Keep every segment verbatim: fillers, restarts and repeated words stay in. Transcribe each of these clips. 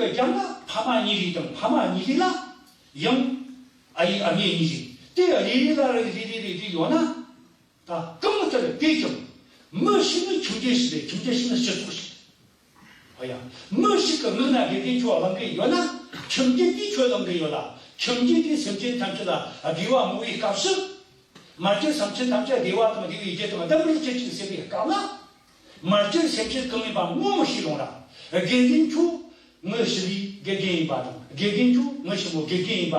རྒྱབ་ན་ཕ་མ་གཉིས་རེ་དང་ཕ་མ་གཉིས་རེ་ལ་ཡང་ཨ་ཡེ་ཨ་མྱེས་གཉིས་རེ། དེ་རེ་རེ་ལ་རེ་རེ་རེ་རེ་ཡོད་ན། ད་གང་ལྟར་དེ་ཀྱང་མི་ཞིག་ནི་ཁྱིམ་རྒྱུད་ཞིག་རེད། ཁྱིམ་རྒྱུད་ཞིག་ནི་སྤྱི་ཚོགས་ཤིག། ཨོ་ཡ། མི་ཞིག་གི་ངག་ན་དགེ་རྒན་ཁྱོད་བླང་གི་ཡོད་ན། ཁྱིམ་རྒྱུད་དེས་ཁྱོད་བླང་གི་ཡོད་ལ། ཁྱིམ་རྒྱུད་དེས་སེམས་ཅན་ཐམས་ཅད་ལ་དགེ་བ་བསྔོ་བའི་སྐབས་སུ། མ་གྱུར་སེམས་ཅན་ཐམས་ཅད་བདེ་བ་དང་བདེ་བའི་རྒྱུ་དང་ལྡན་པར་གྱུར་ཅིག་ཟེར་བའི་སྐབས་ལ། མ་གྱུར་སེམས་ཅན་གང་ཡིན་པ་ངོ་མི་ཤེས་རུང་ར། དགེ་རྒན་ཁྱོད་ངའི་ཞི་ལིའི་དགེ་རྒན་ཡིན་པ་དང་། དགེ་རྒན་ཁྱོད་ངའི་ཞི་མོའི་དགེ་རྒན་ཡིན་པ།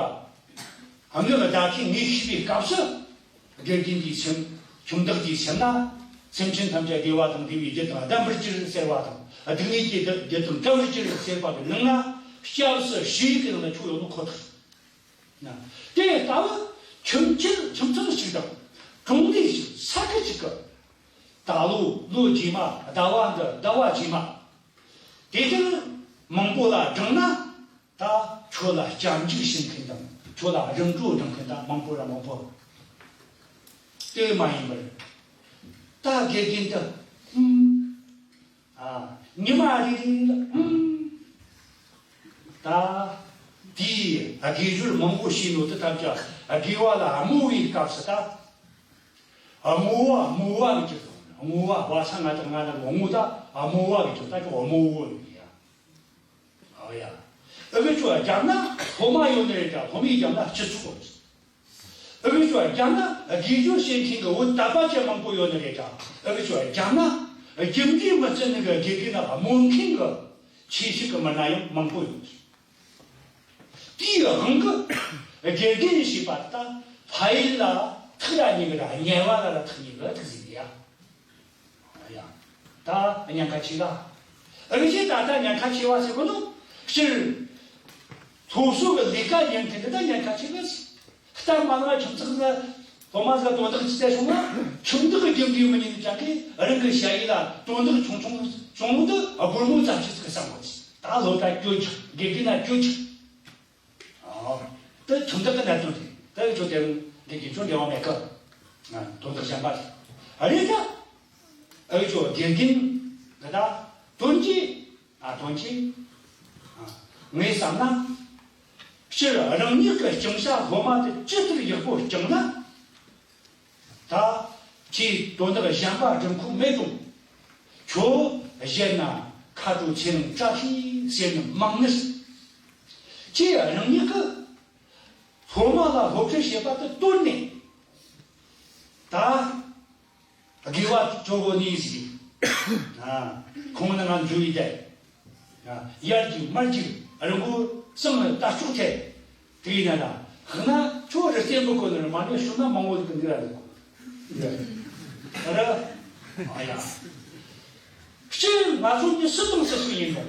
ཨ་མྱེས་ལ་བདག་གིས་ངེས་ཤེས་པའི་སྐབས་སུ། དགེ་རྒན་གྱི་སེམས། ཁྱིམ་བདག་གི་སེམས་ན། སེམས་ཅན་ཐམས་ཅད་བདེ་བ་དང་བདེ་བའི་རྒྱུ་དང་ལྡན་པར་གྱུར་ཟེར་བ་དང་། སྡུག་བསྔལ་གྱི་རྒྱུ་དང་བྲལ་བར་གྱུར་ཟེར་བ་གི་ནང་ན། སྐྱབས་སུ་ཞུ་ཡིག་གི་ནང་ན་ཁྱོད་ཡོད་ནོ་ཁོ་ཐག་ཡིན། དེ་ལྟ་བུ་ཁྱིམ་ཆེན་ཁྱིམ་ཚང་ཞིག་དང་གྲོང་སྡེ་ཞིག་ས་ཁུལ་ཞིག་གི། ད་ལོ་ལོ་རྗེས་མ། ཟླ་བ་འདི་ཟླ་བ་རྗེས་མ། དེ་ལྟར་མང་པོ་ལ་བགྲངས་ན། ད་ཁྱོད་ལ་སྐྱབས་འཇུག་བྱེད་མཁན་དང་ཁྱོད་ལ་རིམ་གྲོ་སྒྲུབ་མཁན་དང་མང་པོ་ར་མང་པོ། དེ་མ་ཡིན་པར། ད་དགེ་རྒན་དེ། ཨུམ། ཨ། ཉི་མ་རེ་རེ་ལ། ཨུམ། ད། དེའི་དགེ་སྦྱོར་མང་པོ་བྱས་ནོ་དེ་ཐམས་ཅད་དགེ་བ་ལ་བསྔོ་བའི་སྐབས་སུ་ད། བསྔོ་བ་བསྔོ་བ་གི་ཅིག་བསྔོ་བ་བ་ས་ང་དང་ང་དང་བསྔོ་ད་བསྔོ་བ་གི་ཅིག་ད་ཅིག་བསྔོ་བོ་ཡིན་ཡ། ཨོ་ཡ། ཨ་གི་ཆོ་རྒྱབ་ན་སློབ་མ་ཡོད་ནི་རེད་ཀྱང་སློབ་མའི་རྒྱབ་ན་སྤྱི་ཚོགས། ཨ་གི་ཆོ་རྒྱབ་ན་དགེ་སྦྱོར་བྱེད་མཁན་གྱི་བུ་དད་པ་ཅན་མང་པོ་ཡོད་ནི་རེད་ཀྱང་། ཨ་གི་ཆོ་རྒྱབ་ན་རྒྱུ་འབྲས་མི་བརྩི་ནི་གི་དགེ་རྒན་ལ་སྨོད་མཁན་གྱི་ཆོས་ཞིག་གི་མི་སྣ་ཡང་མང་པོ་ཡོད། དེའི་དབང་གིས་དགེ་རྒན་ཞེས་པ་ད་ཕ་ཡུལ་ལ་ཐུག་ར་ཉེ་གི་ར་དམྱལ་བ་ལ་ར་ཐུག་ཉེ་གི་ཐུག་ཟིན་ཡ། ཡ། ད་ཉེན་ཁ་ཆེ་ག། ཨ་གི་ད་ད་ཉེན་ཁ་ཆེ་བ་ཟེར་གོ་ནོ། སྤྱིར་སློབ་གསོ་གི་ལས་ཀ་ཉན་མཁན་དེ་ད་ཉེན་ཁ་ཆེ་གི། སྟབས་མ་ལ་ཁྱིམ་ཚང་ལ་སློབ་མ་ཟིག་དོན་དག་ཅི་བྱས་སོང་ན། ཁྱིམ་བདག་གི་རྒྱུ་འབྲས་མི་ཉན་ཅག་གིས་རང་གི་ཞ་ཡི་ལ་དོན་དག་ཆུང་ཆུང་བྱུང་ནོ་དེ་སྒོར་མོ་ཙམ་ཞིག་ཟིག་བསམ་གོ། ད་སློབ་གྲྭ་སྐྱོད་ཅིག། དགེ་རྒན་ན་སྐྱོད་ཅིག། ཨོ། དེ་ཁྱིམ་བདག་གི་གནད་དོན་རེད། དེ་ཁྱོད་དེ་རིང་འདི་གི་ཁྱོད་འབྲེལ་བ་མེད་གི། ང་དོན་དག་གཞན་པ་རེད། ཨ་རེད་ད། ཨ་ཁྱོད་དགེ་རྒན་འདི་ད་དོན་གྱི། ཨ་དོན་གྱི། ཨ་ངས་བསམ་ན། སྤྱིར་རང་ཉིད་ཀྱི་བསྐྱངས་བྱ་སློབ་མ་དེ་ཇི་ལྟར་ཡག་པོ་བསྐྱངས་ན། ད་ཁྱེད་དོན་དག་གཞན་པ་སྒྲུབ་ཁོམ་མེད་རུང་། ཁྱོད་གཞན་ན་ཁ་དྲོ་ཚེ་རིང་བཀྲ་ཤིས་ཟེར་ནི་མང་ནི། ཁྱེད་རང་ཉིད་ཀྱིས་སློབ་མ་ལ་སློབ་ཁྲིད་བྱེད་པ་དེ་དོར་ནས། ད་དགེ་བ་ཅོ་གོ་ནི་ཟིག། ཨ་ཁོང་ནང་ང་འཇུ་ཡི་དེ། ཡར་རྒྱུག་མར་རྒྱུག་རི་མགོ་སྲང་ལ་ལྟ་ལྕོག་ཐེ། དེ་ཡིན་ན་ད་ཧ་ན་ཁྱོད་རི་རྩེ་འབུ་གོ་ནི་རི་མ་ནི་ཤུ་ན་མང་བོ་ཟིག་གི་འདི་ར་ཟིག་གོ། ར། ཨ་ཡ། སྤྱིར་ང་ཚོ་འདི་སུ་དང་སུ་སུ་ཡིན་ནོ།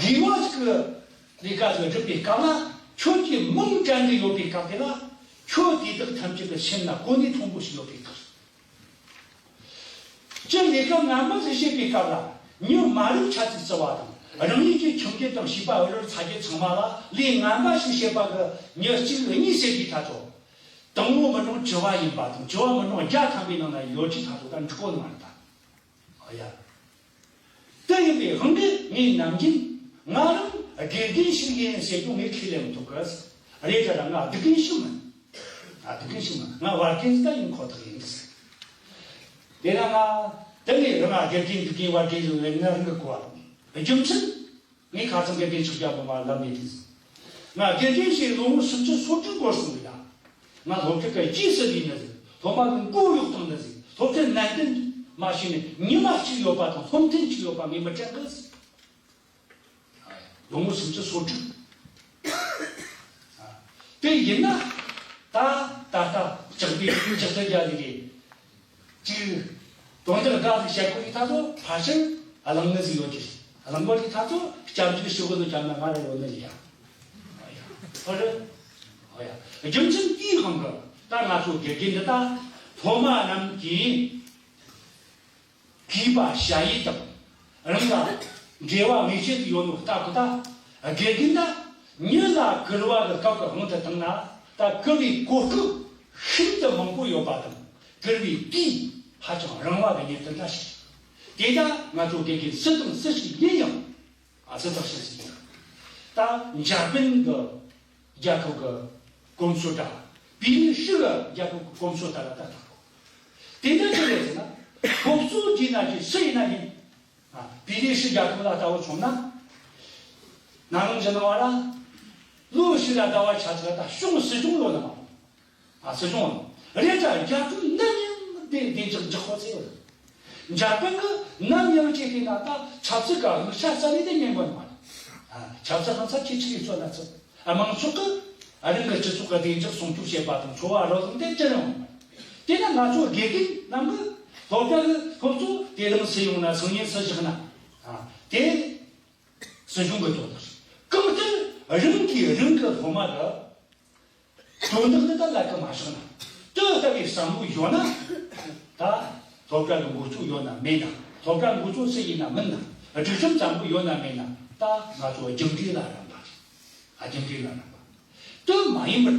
དགེ་བ་ཟིག་གི་ལས་ཀ་ཟིག་སྒྲུབ་པའི་སྐབས་ལ་ཁྱོད་ཀྱིས་མིང་དྲན་གི་ཡོད་པའི་སྐབས་དེ་ལ་ཁྱོད་དེ་དག་ཐམས་ཅད་ཀྱི་སེམས་ན་གོ་གནས་མཐོན་པོ་ཞིག་ཡོད་པའི་ཐག་རེད། སྤྱིར་ལས་ཀ་ངན་པ་ཟིག་བྱེད་པའི་སྐབས་ལ་མྱི་མ་རིག་ཆ་ཚིག་བརྩི་བ་དང་། རང་ཉིད་ཀྱི་ཁྱིམ་རྒྱུད་དང་བྱིས་པ་འུ་རུ་ཚ་རྒྱུད་ཚང་མ་ལ་ལས་ངན་པ་ཞིག་བྱེད་པ་གི་མྱི་གཅིག་གཉིས་ཟེར་གྱི་ཐ་ཚོ། དང་པོ་མི་གྲངས་བཅུ་བ་ཡིན་པ་དང་། བཅུ་བ་མི་གྲངས་བརྒྱ་ཐམ་པའི་ནང་ན་ཡོད་ཀྱི་ཐ་ཚོ་ད་འགྲིག་གོ་ནི་མ་རེད་ད། ཨ་ཡ། དེ་ཡིན་པའི་དབང་གིས་ངས་ནམ་རྒྱུན་ང་རང་དགེ་རྒན་ཞིག་ཡིན་ཟེར་རྒྱུ་ངས་ཁས་ལེན་མི་ཐུབ་གི། རེད་ད་ར་ང་སྡིག་རྒན་ཞིག་མིན། ང་སྡིག་རྒན་ཞིག་མིན། ང་བར་རྒན་ཟིག་ད་ཡིན་ཁོ་ཐག་ཡིན། དེ་ན་ང་དེ་ནས་རང་ང་དགེ་རྒན་སྡིག་རྒན་བར་རྒན་ཟིག་ལབ་ན་རིང་གི་གོ་བ། རྒྱུ་མཚན། ངས་ཁ་སང་དགེ་རྒན་ཆིག་བརྒྱ་སློབ་མ་ལབ་མེད་དུས། ང་དགེ་རྒན་ཞིག་ལོ་ངོ་སུམ་ཅུ་སོ་དྲུག་འགོར་སོང་གི་ཡ། ང་སློབ་ཁྲིད་ཀྱི་རྗེས་སུ་ལུས་ནི་ཟིག། སློབ་མ་གི་མགོ་གཡོག་བཏང་ནི་ཟིག། སློབ་ཁྲིད་ནན་ཏན་མ་བྱས་ནས་ཉི་མ་གཅིག་ཡོད་པ་དང་སློབ་ཐུན་གཅིག་ཡོད་པ་ངས་མི་དྲན་གི་ཟིག། ལོ་ངོ་སུམ་ཅུ་སོ་དྲུག། དེ་ཡིན་ན་ད་ད་ལྟ་ལྕགས་པའི་ལྕགས་ཐག་རྒྱ་ལི་རེད། གཅིག། དོན་དག་འགའ་ཟིག་བཤད་དགོས་རིགས་ད་ཚོ་ཕལ་ཆེར་གླེང་ངེས་ཟིག་ཡོད་ཀྱི་རེད། གླེང་དགོས་རིགས་ད་ཚོ་སྐྱབས་འཇུག་ཞུ་གི་འདུག་ཀྱང་ན་ང་ལ་ཡོད་ནི་རེད་ཡ། ཨོ་ཡ། ཨོ་ཡ། རྒྱུ་མཚན་དེའི་དབང་གིས་ད་ང་ཚོ་དགེ་རྒན་འདི་ད་སློབ་མ་རྣམས་ཀྱིས་གུས་པ་ཞ་ཡི་དང་རང་ལ་འབྲེལ་བ་ངེས་ཅན་དུ་ཡོད་ནོ་ལྟ་བུ་ད། དགེ་རྒན་ད་མྱི་ལ་བཀུར་བ་གི་སྐབས་ཀྱི་དབང་དུ་བཏང་ན་ད་བཀུར་བའི་གོ་སྐབས་ཤིན་ཏུ་མང་པོ་ཡོད་པ་དང་། བཀུར་བའི་དུས་ཧ་ཅང་རིང་བ་གི་ཉིན་དུ་འདྲ་ཞིག། དེ་ད་ང་ཚོ་དགེ་རྒན་སུ་དང་སུ་ཞིག་ཡིན་ཡང་། ཨ་ཙི་ཐག་ཤིང་ཟིག་ཡིན། ད་འཇར་པན་གི་རྒྱལ་ཁབ་གི་གོམས་སྲོལ་འདྲ། བི་ལི་ཧྲི་གི་རྒྱལ་ཁབ་གི་གོམས་སྲོལ་ལྟར་ལ་ད་ཐག་གོ། དེ་འདྲ་ཅི་རེད་ཟེར་ན། སློབ་གསོ་བགྱིས་ན་གྱི་སུ་ཡིན་ན་ཡིན། ཨ། བི་ལི་ཧྲི་རྒྱལ་ཁབ་ལ་ལྟ་བུ་བྱུང་ན། ན་རང་ཇི་ན་བ་ལ། ལོ་ཤི་ར་ཟླ་བ་ཆ་ཚིག་ད་གཞུང་སྲིད་གཞུང་ལོ་ན་མ། ཨ། སྲིད་གཞུང་། རེད་ད་རྒྱལ་ཁབ་ནམ་ཡང་བདེ་བདེ་འཇགས་འཇགས་ཁོ་ཚེ་ཡོད། འཇར་པན་གི་ནམ་ཡང་ཅེས་བལྟས་ན་ད་ཆབ་སྲིད་ཀ་དམིགས་བྱ་རྩ་ལས་དེ་ཉན་གོ་ནི་མ་རེད། ཨ། ཆབ་སྲིད་ཧང་ཚ་ཆེ་ཆེ་ཡི་ཚོ་ན་ཚོ། ཨ། མང་ཚོགས་ཀྱི། ཨ། རང་གི་སྤྱི་ཚོགས་ཀྱི་བདེ་འཇགས་སྲུང་སྐྱོབ་བྱེད་པ་དང་འཚོ་བ་རོལ་ལངས་དེ་ཅི་རང་། དེ་ན་ང་ཚོ་དགེ་རྒན་རྣམས་ཀྱི་སློབ་གྲྭ་གི་སློབ་གཙོ་དེ་རིང་སུ་ཡོང་ན་སང་ཉིན་སུ་བཞག་ན། ཨ། དེ་སྲིད་གཞུང་གི་དོན་དག་གང་ལྟར་རང་གིས་རང་གི་སློབ་མ་གི་དོན་དག་འདི་ལྟར་ལ་ཀ་མ་བཞག་ན། དེ་ལྟ་བུའི་བསམ་བློ་ཡོད་ན། ད་སློབ་གྲྭ་གི་འགོ་གཙོ་ཡོད་ན་མེད་ན། སློབ་གྲྭ་འགོ་གཙོ་སུ་ཡིན་ན་མིན་ན། སྒྲིག་ཁྲིམས་བཟང་པོ་ཡོད་ན་མེད་ན། ད་ང་ཚོ་རྒྱུ་འབྲས་ལ་རག་པ་རེད། ཨ། རྒྱུ་འབྲས་ལ་རག་པ། དེ་མ་ཡིན་པར།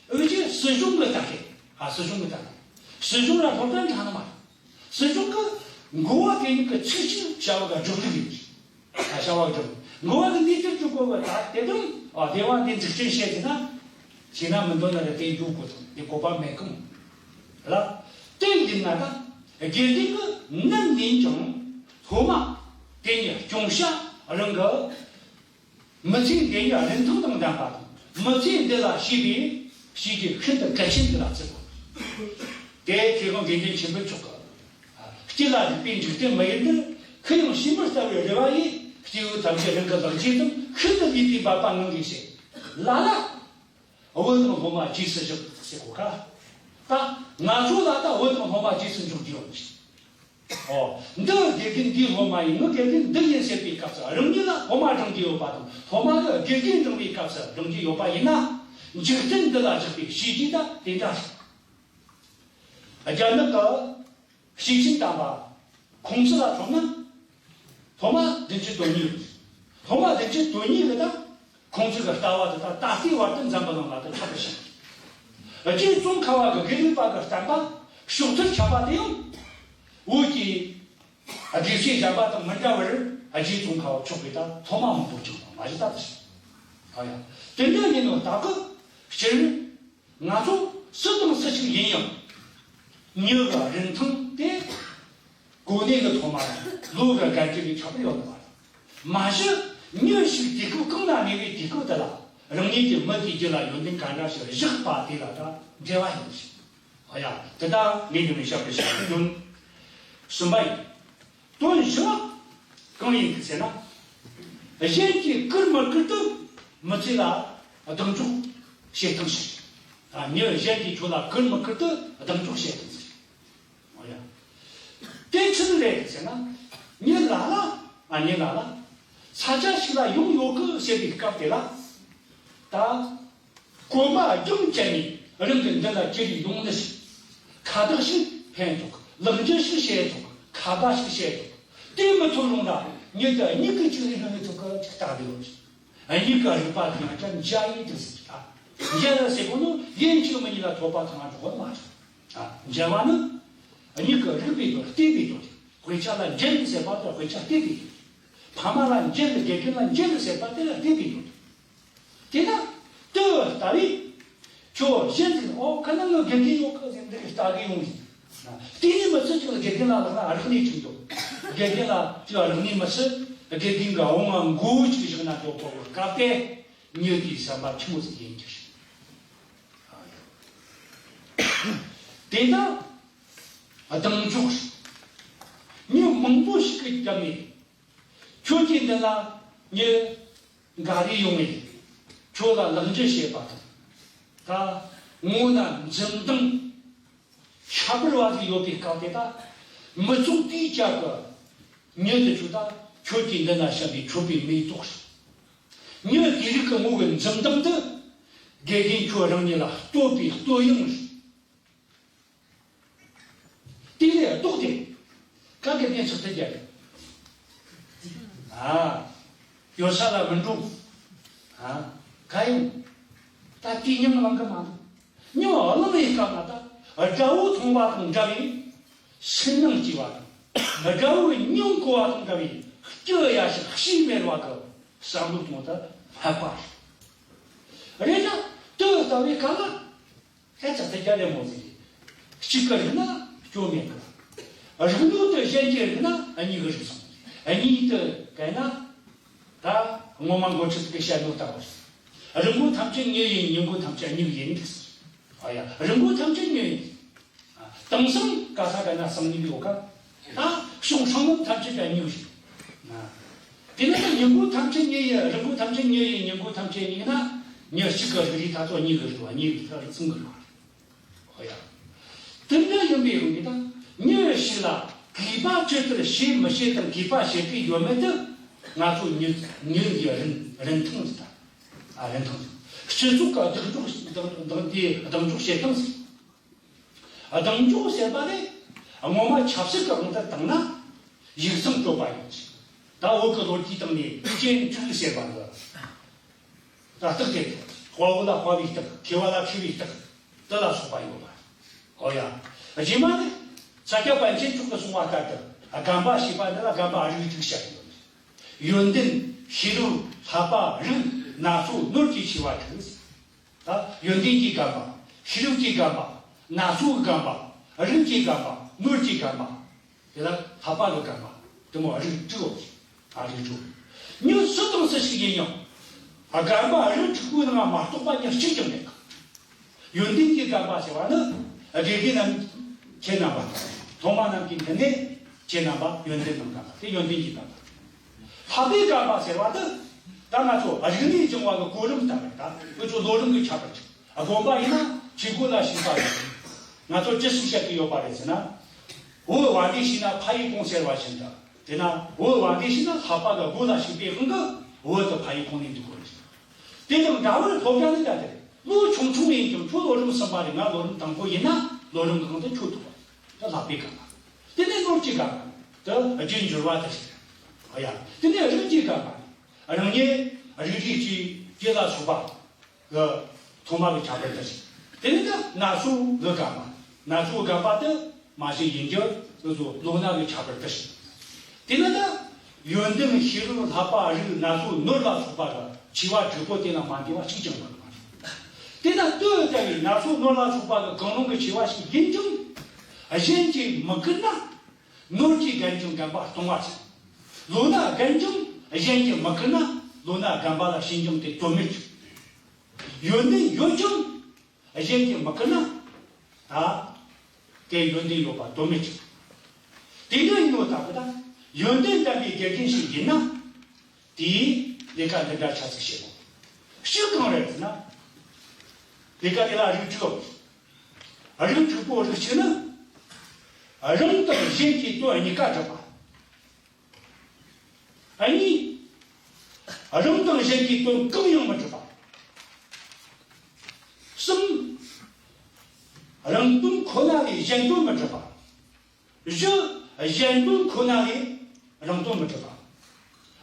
འུ་ཅག་སྲིད་གཞུང་གི་ལྟ་སྟངས། ཨ། སྲིད་གཞུང་གི་ལྟ་སྟངས། སྲིད་གཞུང་ལ་སློབ་གྲྭ་འདྲ་ནི་མ་རེད། སྲིད་གཞུང་གི་འགོ་བ་དེ་ཉིད་ཀྱི་ཚིག་གཅིག་བྱ་བ་ག་སྒྲུབ་ལུགས་ཡིན། ད་བྱ་བ་སྒྲུབ། འགོ་བ་གི་གནས་ཚུལ་སྒྲུབ་དགོས་པ་ད་དེ་དང་། ཨ། དེ་བ་འདི་འཛུགས་སྐྲུན་བྱེད་ཟེར་ན། བྱས་ན་མི་འདོད་ན་ར་དེ་འཇུག་དགོས་དང་དེ་གོ་བ་མེད་གམ། ལ། དེ་ཡིན་ན་ད་དགེ་རྒན་གི་ནམ་ཡིན་ཀྱང་སློབ་མ་དེ་ཉིད་སྐྱོང་བྱ་རང་གི་མི་ཚེ་འདི་ཉིད་རིན་ཐང་དང་ལྡན་པ་དང་། མི་ཚེ་འདི་ལ་བྱས་པའི་བྱས་རྗེས་ཤིན་ཏུ་གལ་ཆེན་འདི་ལ་བརྩི་དགོས། དེ་མཁས་དབང་དགེ་འདུན་ཆོས་འཕེལ་མཆོག་གིས། སྐྱེ་ལ་རིག་པའི་འཇིག་རྟེན་མི་ཡུལ་འདིར། ཁུ་ཡངས་ཕྱི་མར་ལྟ་བའི་རེ་བ་ཡིས། སྐྱེས་བུ་ཐམས་ཅད་རང་གི་ལག་རྗེས་དང་། ཤིན་ཏུ་ལུས་པའི་འབད་པ་ངང་གིས་བྱེད། ལ་ལ། བུ་དང་སློབ་མ་རྗེས་སུ་བཞག་ཟེར་གོ་ཁ། ད་ང་ཚོ་ལ་ད་བུ་དང་སློབ་མ་རྗེས་སུ་འཇུག་རྒྱུ་ཡོད་མི་ཤེས། ཨོ། འདི་དགེ་རྒན་འདིའི་སློབ་མ་ཡིན། ངའི་དགེ་རྒན་འདི་ཡིན་ཟེར་བའི་སྐབས་སུ། རང་ཉིད་ལ་སློབ་མ་སྦྱང་རྒྱུ་ཡོད་པ་དང་། སློབ་མ་གིས་དགེ་རྒན་སྦྱང་བའི་སྐབས་སུ་སྦྱང་རྒྱུ་ཡོད་པ་ཡིན་ན། འཇིག་རྟེན་འདི་ལ་བཞག་པའི་བྱས་རྗེས་ད་དེ་འདྲ་རེད། རྒྱ་ནག་གི་སྐྱེས་ཆེན་དམ་པ་ཁུང་ཙི་ལ་མཚོན་ན། སློབ་མ་བདུན་ཅུ་དོན་གཉིས་ཡོད། སློབ་མ་བདུན་ཅུ་དོན་གཉིས་ལ་ད་ཁུང་ཙི་གི་ལྟ་བ་དེ་ད་ད་ལྟའི་བར་དུ་འཛམ་བུ་གླིང་ལ་ད་ཁྱབ་པར་བྱུང་། རྗེ་ཙོང་ཁ་པ་གི་དགེ་ལུགས་པ་གི་བསྟན་པ་ཕྱོགས་མཐར་ཁྱབ་པ་དེ་ཡང་། བོད་ཀྱི་དགེ་བཤེས་གཞན་པ་དང་མི་འདྲ་བར། རྗེ་ཙོང་ཁ་པ་མཆོག་གིས་ད་སློབ་མ་མང་པོ་བྱུང་བ་མ་གཞི་ད་ལྟ་ཞིག་ཨ་ཡ། དེ་འདྲ་ཡིན་ནོ་ད་གི་སྤྱིར། ང་ཚོ་སུ་དང་སུ་ཞིག་ཡིན་ཡང་། མྱི་གི་རིན་ཐང་དེ་གོ་གནས་ཀྱི་ཐོག་མ་དང་ལོ་གི་བརྒལ་འབྲས་ཀྱི་ཁྱད་པར་ཡོད་པ་རེད། མ་གཞི་མྱི་ཞིག་དུས་སྐབས་གང་ན་གནས་པའི་དུས་སྐབས་དེ་ལ་རང་ཉིད་ཀྱི་མི་དེའི་རྒྱུད་ལ་ཡོན་ཏན་ག་འདྲ་ཞིག་བཞག་པ་དེ་ལ་ད་འབྲེལ་བ་ཡོད་ཞིང་། ཨ་ཡ། དེ་དག་ངས་ནི་མི་བཤད་པར་བཤད་པའི་དོན། གསུམ་པ་ཡིན། དོན་བཞི་བ་གང་ཡིན་ཟེར་ན། གཞན་གྱིས་བཀུར་མི་བཀུར་དུ་མི་ཚེ་ལ་གདེང་འཇོག་བྱེད་སྟངས་ཤིག་ཨ། མྱི་གཞན་གྱིས་ཁྱོད་ལ་བཀུར་མི་བཀུར་དུ་གདེང་འཇོག་བྱེད་སྟངས་ཤིག་ཨོ་ཡ། དེ་ཆི་ཟིག་རེད་ཟེར་ན། མྱི་ལ་ལ། ཨ། མྱི་ལ་ལ། ས་ཆ་ཞིག་ལ་ཡོང་ཡོད་གི་ཟེར་བའི་སྐབས་དེ་ལ། ད། གོམ་པ་རྒྱུན་བཅད་ནས་རང་གི་མདུན་ལ་ཅི་རིགས་ཡོང་ནི་ཞིག་ཁ་བརྡ་ཞིག་འཕེན་ཐུབ། ལག་འཇུ་ཞིག་བྱེད་ཐུབ། ཁ་པར་ཞིག་བྱེད་ཐུབ། དེ་མི་ཐུབ་རུང་ལ་མྱི་དེ་མྱིག་གིས་ཅི་རིགས་སློང་ཐུབ་གི་ཅིག་ལྟ་གི་ཡོད། མྱིག་གི་རིག་པ་དེ་ཡང་ཅང་མཇལ་ཡིན་དུ་ཟེར་གི་ད། མཇལ་ཟེར་གོ་ནོ་ཡིན་གཅིག་མིན་གཉིས་ལ་ཐོས་པ་ཐང་ང་འགྲོ་གི་མ་རེད། ཨ། མཇལ་བ་ནི། མྱིག་གི་རིག་པའི་དོན། བལྟས་པའི་དོན། དཔེ་ཆ་ལ་མཇལ་ཟེར་བ་དེ་དཔེ་ཆ་བལྟས་པའི་དོན། ཕ་མ་ལ་མཇལ། དགེ་རྒན་ལ་མཇལ་ཟེར་བ་དེ་ལ་བལྟས་པའི་དོན། དེ་ན་ལྟོས་ལྟ་བས། ཁྱོད་གཞན་གྱིས་ཨོ་ཁ་ན་ངའི་དགེ་རྒན་ཡོད་གི་ཟེར་འདི་གི་ལྟ་གི་ཡོང་ཡིན། ལྟས་ནས་མི་ཚེ་གཅིག་ལ་དགེ་རྒན་ལ་ལག་ན་རག་ནས་ཁྲིད་འདུག་དགེ་རྒན་ལ་གཅིག་ལ་རག་ནས་མི་ཚེ་དགེ་རྒན་གྱི་འོང་ང་མགོ་བོ་གཅིག་བཞག་ན་འགྲོ་དགོས་པའི་སྐབས་དེ་མྱི་དེའི་བསམ་པ་ཆི་མོ་ཟིག་ཡིན་གྱི་རེད། དེ་ན་གདེང་འཇོག་རེད། མྱི་མང་པོ་ཞིག་གིས་བརྒྱབ་ནས་ཁྱོད་ཀྱི་འདི་ལ་མྱི་འགའ་རེ་ཡོང་ངེས། ཁྱོད་ལ་ལག་འཇུ་བྱེད་པ་དང་། ད་ངོ་ན་འཛུམ་མདངས་ཁྱད་པར་བ་ཞིག་ཡོད་པའི་སྐབས་དེ། ད་མི་ཚོགས་དེའི་བཅར་གི་མྱི་དེ་ཚོ་ད་ཁྱོད་ཀྱི་འདི་ན་བཤམས་པའི་མཆོད་པའི་མེ་ཏོག་རེད། མྱི་དེ་རིགས་ཀྱི་ངོ་གི་འཛུམ་མདངས་དེ་དགེ་རྒན་ཁྱོད་རང་ཉིད་ལ་བསྟོད་པའི་བསྟོད་དབྱངས་རེད། དེ་ལས་ལྡོག་སྟེ། ག་གེ་གེ་ཚོགས་ཐེ་རྒྱ་རེད། ཨ། ཡོད་ས་ལ་མི་འགྲོ། ཨ། ག་ཡོང་། ད་དེའི་ཉམས་ལང་གི་མ་འདུག་ཉམས་ལང་བའི་སྐབས་ལ་ད་དགྲ་བོ་མཐོང་བ་དང་འདྲ་བའི་སེམས་ནང་སྐྱེ་བ་དང་། དགྲ་བོའི་མྱིང་གོ་བ་དང་འདྲ་བའི་ སྐྱི་ཡ་ཞིག་ཤི་མེད་བ་གི་བསམ་བློ་གཏོང་ད་ཕན་པ་རེད། རེད་ན་དེ་ལྟ་བུའི་སྐབས་ལ། ཧེ་ཅག་དེ་རྒྱ་རེ་མོ་ཟིག་རེད། གཅིག་གི་རིག་ན་སྐྱོན་མེད་གི། རིག་ནོ་དེ་གཞན་གྱི་རིག་ན་གཉིས་གི་རིག་སོང་། གཉིས་དེ་གན་ན་ད་ངོ་མ་འགོ་ཁྲིད་གི་བཤད་ནོ་ལྟ་བུ་རེད། རིག་མགོ་ཐམས་ཅད་ཉེ་ཡིན། ཉེ་མགོ་ཐམས་ཅད་གཉིས་ཡིན་འདུག་ཟེར། ཨ་ཡ། རིག་མགོ་ཐམས་ཅད་ཉེ་ཡིན། དེང་སང་ག་ས་ག་ན་སང་ཉིན་ཡོད་ཀ། ད་བྱུང་སྲང་ལམ་ཐམས་ཅད་ཀྱང་ཉེ་ཡིན། དེ་ནས་ཉེ་མགོ་ཐམས་ཅད་ཉེ་ཡིན། རིག་མགོ་ཐམས་ཅད་ཉེ་ཡིན། ཉེ་མགོ་ཐམས་ཅད་ཉེ་ན་མྱི་གཅིག་གི་རིག་རིག་ད་ཚོ་གཉིས་གི་རིག་བ། གཉིས་རིག་ད་རིག་གསུམ་གི་རིག་བ། ཨོ་ཡ། དེ་འདྲ་ཡིན་པའི་དབང་གིས་ད་མྱི་ཞིག་ལ་གུས་པ་ཇི་ལྟར་བྱེད་མི་བྱེད་དང་གུས་པ་བྱེད་ཀྱི་ཡོད་མེད་དེ་ང་ཚོ་མྱི་མྱི་ཡི་རིན་རིན་ཐང་ཟེར། ད་ཨ་རིན་ཐང་ཟེར། སྤྱི་ཚོགས་ཀྱི་གདེང་འཇོག་གདེང་གདེང་དེ་གདེང་འཇོག་བྱེད་སྟངས་ཟེར། གདེང་འཇོག་ཟེར་བ་ནི་ངོ་མ་ཆབ་སྲིད་ཀྱི་དབང་དུ་བཏང་ན་ཡིག་ཚང་སྤྲོད་པ་ཡོད་ཅིང་། ད་བོད་ཀྱི་ལོ་རྒྱུས་སྟེང་ནས་སྤྱན་དཀྲུགས་ཟེར་བ་འདི། ད་རྟགས་དེ་དཔའ་བོ་ལ་དཔའ་བའི་རྟགས། མཁས་པ་ལ་མཁས་པའི་རྟགས་དེ་ལ་སོགས་པ་ཡོད་པ། ཨོ་ཡ། རྗེས་མ་ནི་ས་སྐྱ་པཎ་ཆེན་མཆོག་གིས་གསུངས་པ་ལྟར་དུ་སྒོམ་པ་ཞེས་པ་འདི་ལ་སྒོམ་པ་རིགས་དྲུག་བཤད་ཡོད། ཡོན་ཏན། ཤེས་རབ། ལྷག་པ། རིགས། སྣ་ཚོགས། ནོར་གྱི་ཆེ་བ་དྲུག། ད་ཡོན་ཏན་གྱི་སྒོམ་པ། ཤེས་རབ་ཀྱི་སྒོམ་པ། སྣ་ཚོགས་ཀྱི་སྒོམ་པ། རིགས་ཀྱི་སྒོམ་པ། ནོར་གྱི་སྒོམ་པ། དེ་ལ་ལྷག་པ་གི་སྒོམ་པ། དེ་མོ་རིགས་དྲུག་ཡོད། ཨ་རིགས་དྲུག། མྱི་སུ་དང་སུ་ཞིག་ཡིན་ཡང་སྒོམ་པ་རིགས་དྲུག་པོའི་ནང་མ་གཏོགས་པ་མྱི་གཅིག་ཀྱང་མེད། ཡོན་ཏན་གྱི་སྒོམ་པ་ཟེར་བ་ནི་དགེ་རྒན་རྣམས་ཁྱེད་རྣམ་པ་དང་། སློབ་མ་རྣམས་ཀྱི་མདུན་ནས་ཁྱེད་རྣམ་པ་ཡོན་ཏན་དང་ལྡན་པ་དེ་ཡོན་ཏན་གྱི་སྒོམ་པ། ལྷག་པའི་སྒོམ་པ་ཟེར་བ་དེ་ད་ང་ཚོ་རིག་གནས་སྦྱོང་བ་གི་གོ་རིམ་ལྟ་བུ་རེད། ད་ཁོ་ཚོ་ལོ་རིམ་གྱི་ཁྱད་པར་ཅིག། སྒོམ་པ་ཡིན་ན་ཆོས་གོས་ལ་ཞུགས་པ་རེད། ང་ཚོ་ཅི་ཞིག་བཤད་ཀྱི་ཡོད་པ་རེད་ཟེར་ན། བོད་དབང་འདུས་ཤིག་ན་ཕ་ཡི་གོང་ཟེར་བ་བཞིན་དུ། དེ་ན་བོད་དབང་འདུས་ཤིག་ན་ལྷག་པ་གི་སྒོ་ལ་ཞུགས་པའི་དབང་གིས་བོད་དུ་ཕ་ཡི་གོང་ནས་འདུག་གོ་རེད། དེ་དང་འདྲ་བར་སློབ་གྲྭ་ནི་ད་དེ་རེད། ལོ་ཆུང་ཆུང་ཡིན་ཀྱང་ཁྱོད་ལོ་རིམ་གསུམ་པ་རེད། ང་ལོ་རིམ་དང་པོ་ཡིན་ན་ལོ་རིམ་གི་དབང་དུ་ཁྱོད་ཐུབ་པ། དེ་ལྷག་པའི་སྒོམ་པ། དེ་ནས་ནོར་གྱི་སྒོམ་པ། དེ་རྒྱུ་འབྱོར་བ་དེ་ཞིག་རེད། ཨོ་ཡ། དེ་ནས་རིགས་ཀྱི་སྒོམ་པ། རང་ཉིད་རིགས་རུས་ཀྱི་རྒྱུད་ལ་སོགས་པ་གི་ཐོག་མ་གི་ཁྱད་པར་དེ་ཞིག། དེ་ནས་ད་སྣ་ཚོགས་གི་སྒོམ་པ། སྣ་ཚོགས་སྒོམ་པ་དེ་མ་གཞི་ཡིན་རྒྱུ་ལོ་ལོ་ན་གི་ཁྱད་པར་དེ་ཞིག། དེ་ནས་ད་ཡོན་ཏན། ཤེས་རབ། ལྷག་པ། རིགས། སྣ་ཚོགས། ནོར་ལ་སོགས་པ་གི་ཆེ་བ་དྲུག་པོ་དེ་ལ་མ་འདུས་པ་གཅིག་ཀྱང་མེད་པ་རེད། དེ་ལྟ་བུ་ལྟ་བུའི་སྣ་ཚོགས་ནོར་ལ་སོགས་པ་གི་གང་རུང་གི་ཆེ་བ་ཞིག་ཡིན་ཀྱང་གཞན་གྱིས་མི་བཀུར་ན། ནོར་གྱིས་རྒན་ཅིང་རྒན་པ་སྟོང་བ་ཆེ། ལོ་ན་རྒན་ཅིང་གཞན་གྱིས་མི་བཀུར་ན། ལོ་ན་རྒན་པ་ལ་ཞེན་ཅིང་དེ་དོན་མེད་ཅིག། ཡོན་ཏན་ཡོད་ཅིང་གཞན་གྱིས་མི་བཀུར་ན། ད་དེ་ཡོན་ཏན་ཡོད་པ་དོན་མེད་ཅིག། དེ་འདྲ་ཡིན་ནོ་ལྟ་བུ་དང་ཡོན་ཏན་ལྡན་པའི་དགེ་རྒན་ཞིག་ཡིན་ན། དེས་ལས་ཀ་འདི་འདྲ་ཆ་ཚིག་བྱེད་དགོས། གཅིག་གང་རེད་ཟེར་ན། ལས་ཀ་དེ་ལ་རིགས་དྲུག་ཡོད། རིགས་དྲུག་པོ་རིགས་གཅིག་ནི། རང་དང་གཞན་གྱི་དོན་གཉིས་ཀ་སྒྲུབ་པ། གཉིས། རང་དང་གཞན་གྱི་དོན་གང་ཡང་མི་སྒྲུབ་པ། གསུམ། རང་དོན་ཁོ་ན་ལས་གཞན་དོན་མི་སྒྲུབ་པ། བཞི། གཞན་དོན་ཁོ་ན་ལས་རང་དོན་མི་སྒྲུབ་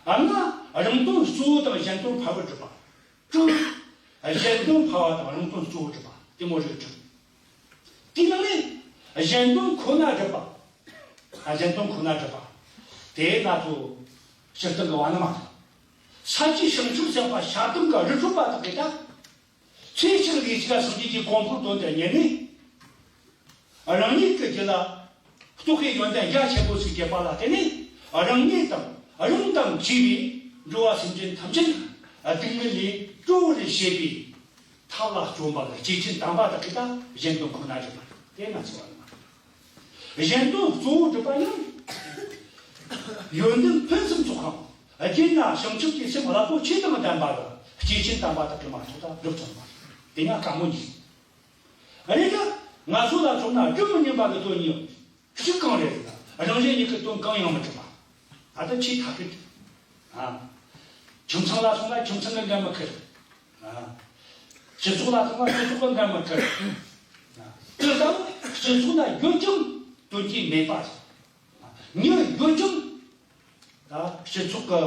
པ། ལྔ། རང་དོན་གཙོ་བོ་དང་གཞན་དོན་ཕལ་པར་སྒྲུབ་པ། དྲུག། གཞན་དོན་ཕལ་བ་དང་རང་དོན་གཙོ་བོ་སྒྲུབ་པ། དེ་མོ་རིགས་དྲུག། དེའི་ནང་ནས་གཞན་དོན་ཁོ་ན་སྒྲུབ་པ། གཞན་དོན་ཁོ་ན་སྒྲུབ་པ། དེ་ང་ཚོ་སྤྱིར་བཏང་གི་བ་ནི་མ་རེད། ས་བཅུའི་བྱང་ཆུབ་སེམས་དཔའ་ཞལ་གདམས་ཀྱི་རི་ཁྲོད་པ་དག་གིས་ད། ཚེ་གཅིག་ལུས་གཅིག་སངས་རྒྱས་ཀྱི་གོ་འཕང་དོན་དུ་གཉེར་ནས། རང་ཉིད་ཀྱི་རྒྱུད་ལ་རྟོག་གེའི་ཡོན་ཏན་རྒྱ་ཆེན་པོ་ཞིག་སྐྱེས་པ་ལ་བརྟེན་ནས་རང་ཉིད་དང་རང་དང་བཅས་པའི་འགྲོ་བ་སེམས་ཅན་ཐམས་ཅད་སྡུག་བསྔལ་ལས་སྒྲོལ་བར་བྱེད་པའི་ཐབས་ལ་བརྩོན་པ་ལ་སྐྱེས་ཆེན་དམ་པ་དག་གིས་ད་གཞན་དོན་ཁོ་ན་སྒྲུབ་པ་དེ་ང་ཚོ་བ་ནི་མ་རེད། གཞན་དོན་གཙོ་བོ་སྒྲུབ་པ་ཡང་ཡོན་ཏན་ཕུན་སུམ་ཚོགས་ཤིང་རྒྱུད་ན་བྱང་ཆུབ་ཀྱི་སེམས་རླབས་པོ་ཆེ་དང་ལྡན་པ་ལ་སྐྱེས་ཆེན་དམ་པ་དག་གིས་མ་གཏོགས་ད་སྒྲུབ་ཐུབ་པ་རེད། དེ་ཡང་དཀའ་མོ་གཉིས། རེད་ད། ང་ཚོ་ལ་མཚོན་ན་སྒྲུབ་མི་ཉན་པ་གི་དོན་གཉིས་ཡོད། གཅིག་གང་རེད་ཟེར་ན་རང་གཞན་གཉིས་ཀྱི་དོན་གང་ཡང་མི་སྒྲུབ་པ། ད་ལྟ་ཆེས་ཐབས་ཤེས། ཨ། ཁྱིམ་ཚང་ལ་སོང་ན་ཁྱིམ་ཚང་གི་འགན་མི་འཁུར། ཨ། སྤྱི་ཚོགས་ལ་སོང་ན་སྤྱི་ཚོགས་གི་འགན་མི་འཁུར། ཨ། དེ་ལྟ་བུ་སྤྱི་ཚོགས་ན་ཡོད་ཀྱང་དོན་རྐྱེན་མེད་པ་ཞིག། མྱི་ཡོད་ཀྱང་ད་སྤྱི་ཚོགས་ཀྱི་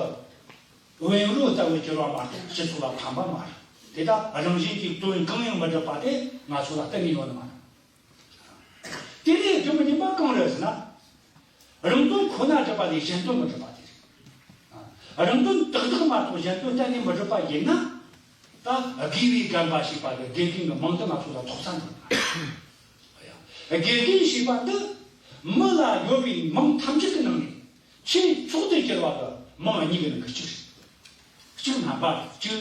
བུ་ཡུག་ལོ་ལྟ་བུ་གྱུར་བ་མ་གཏོགས་སྤྱི་ཚོགས་ལ་ཕན་པ་མ་རེད། དེ་དག་རང་གཞན་གྱི་དོན་གང་ཡང་མི་སྒྲུབ་པ་དེ་ང་ཚོ་ལ་གཏན་ནས་ཡོད་ནི་མ་རེད། དེ་ནས་སྒྲུབ་མི་ཉན་པ་གང་རེད་ཟེར་ན། རང་དོན་ཁོ་ན་སྒྲུབ་པ་ལས་གཞན་དོན་མི་སྒྲུབ་པ་དེ་ རང་དོན་ཏག་ཏག་མ་གཏོགས་གཞན་དོན་གཏན་ནས་མི་སྒྲུབ་པ་ཡིན་ན། ད་དགེ་བའི་རྒན་པ་ཞེས་པ་དེ་དགེ་རྒན་གྱི་མིང་དུ་ང་ཚོ་ལ་ཐོགས་ས་འདུག་དགེ་རྒན་ཞེས་པ་འདི་མི་ལ་ཡོད་པའི་མིང་ཐམས་ཅད་ཀྱི་ནང་ནས་ཆེས་མཆོག་ཏུ་གྱུར་པ་གི་མིང་གཉིས་ཀྱི་ནང་གི་གཅིག་རེད། གཅིག་སྨན་པ་རེད། གཅིག་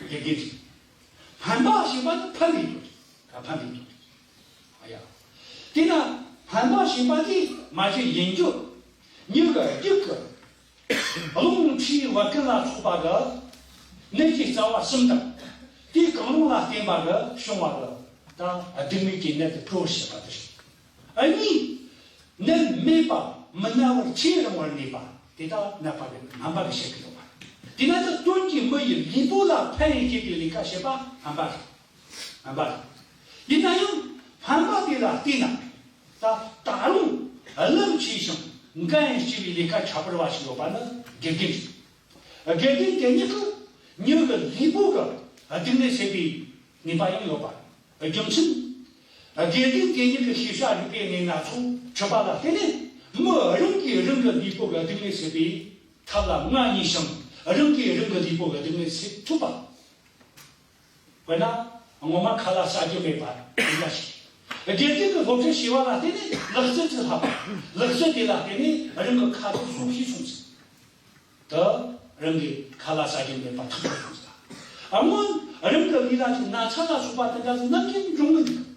དགེ་རྒན་རེད། སྨན་པ་ཞེས་པ་ནི་ཕན་པའི་དོན་རེད། ཕན་པའི་དོན་རེད། ཨ་ཡ། དེས་ན་སྨན་པ་ཞེས་པ་དེ་མ་གཞི་ཡིན་རྒྱུ། མྱི་གི་རྒྱུད་ཀྱི་རླུང་མཁྲིས་བད་ཀན་ལ་སོགས་པ་གི་ནད་ཀྱི་རྩ་བ་གསུམ་དང་། དེའི་གང་རུང་ལ་བརྟེན་པ་གི་བྱུང་བ་གི་ད་སྡུག་བསྔལ་གྱི་ནད་དེ་གྲོལ་བྱེད་པ་དེ་རེད། ཨ་གཉིས། ནད་མེད་པ་མི་ན་བར་ཆེས་རིང་བར་གནས་པ་དེ་དག་ནད་པ་གི་སྨན་པ་གི་བྱེད་ཀྱི་ཡོད་པ། དེས་ན་ད་དོན་གྱིས་མི་ཡི་ལུས་པོ་ལ་ཕན་བྱེད་པའི་ལས་ཀ་བྱེད་པ་སྨན་པ་རེད། སྨན་པ་རེད། ཡིན་ན་ཡང་སྨན་པ་དེ་ལ་བལྟས་ན་ད་ད་རུང་རླབས་ཆེ་ཞིང་འགན་ལྕི་བའི་ལས་ཀ་ཁྱད་པར་བ་ཞིག་ཡོད་པ་ནི་དགེ་རྒན་རེད། དགེ་རྒན་དེ་ཉིད་ཀྱིས་མྱི་གི་ལུས་པོ་གི་སྡུག་བསྔལ་སེལ་བའི་ནུས་པ་ཡང་ཡོད་པ། རྒྱུ་མཚན། དགེ་རྒན་དེ་ཉིད་ཀྱི་ཤེས་བྱ་རིག་པའི་གནས་སྣ་ཚོགས་གྲུབ་པ་ལ་བརྟེན་ནས་མི་རང་གིས་རང་གི་ལུས་པོ་གི་སྡུག་བསྔལ་སེལ་བའི་ཐབས་ལ་མངའ་བརྙེས་ཤིང་རང་གིས་རང་གི་ལུས་པོ་གི་སྡུག་བསྔལ་སེལ་ཐུབ་པ། དཔེར་ན་ངོ་མ་ཁ་ལག་ཟ་རྒྱུ་མེད་པ་དེ་འདྲ་ཞིག་དགེ་རྒན་གྱི་སློབ་ཁྲིད་བྱས་པ་ལ་བརྟེན་ནས་ལག་རྩལ་དེ་ལྷག་པ། ལག་རྩལ་དེ་ལ་བརྟེན་ནས་རང་གི་ཁ་དོག་སོ་བཞི་སོང་ཟིན། ད་རང་གི་ཁ་ལག་ཟ་རྒྱུ་མེད་པ་ཐག་ཆོད་སོང་ཟིན། ཨ་སྔོན་རང་གི་ལུས་ལ་ཅིག་ན་ཚ་ལ་སོགས་པ་དེ་འདྲ་ཟིག་ནམ་རྒྱུན་འབྱུང་གི་འདུག་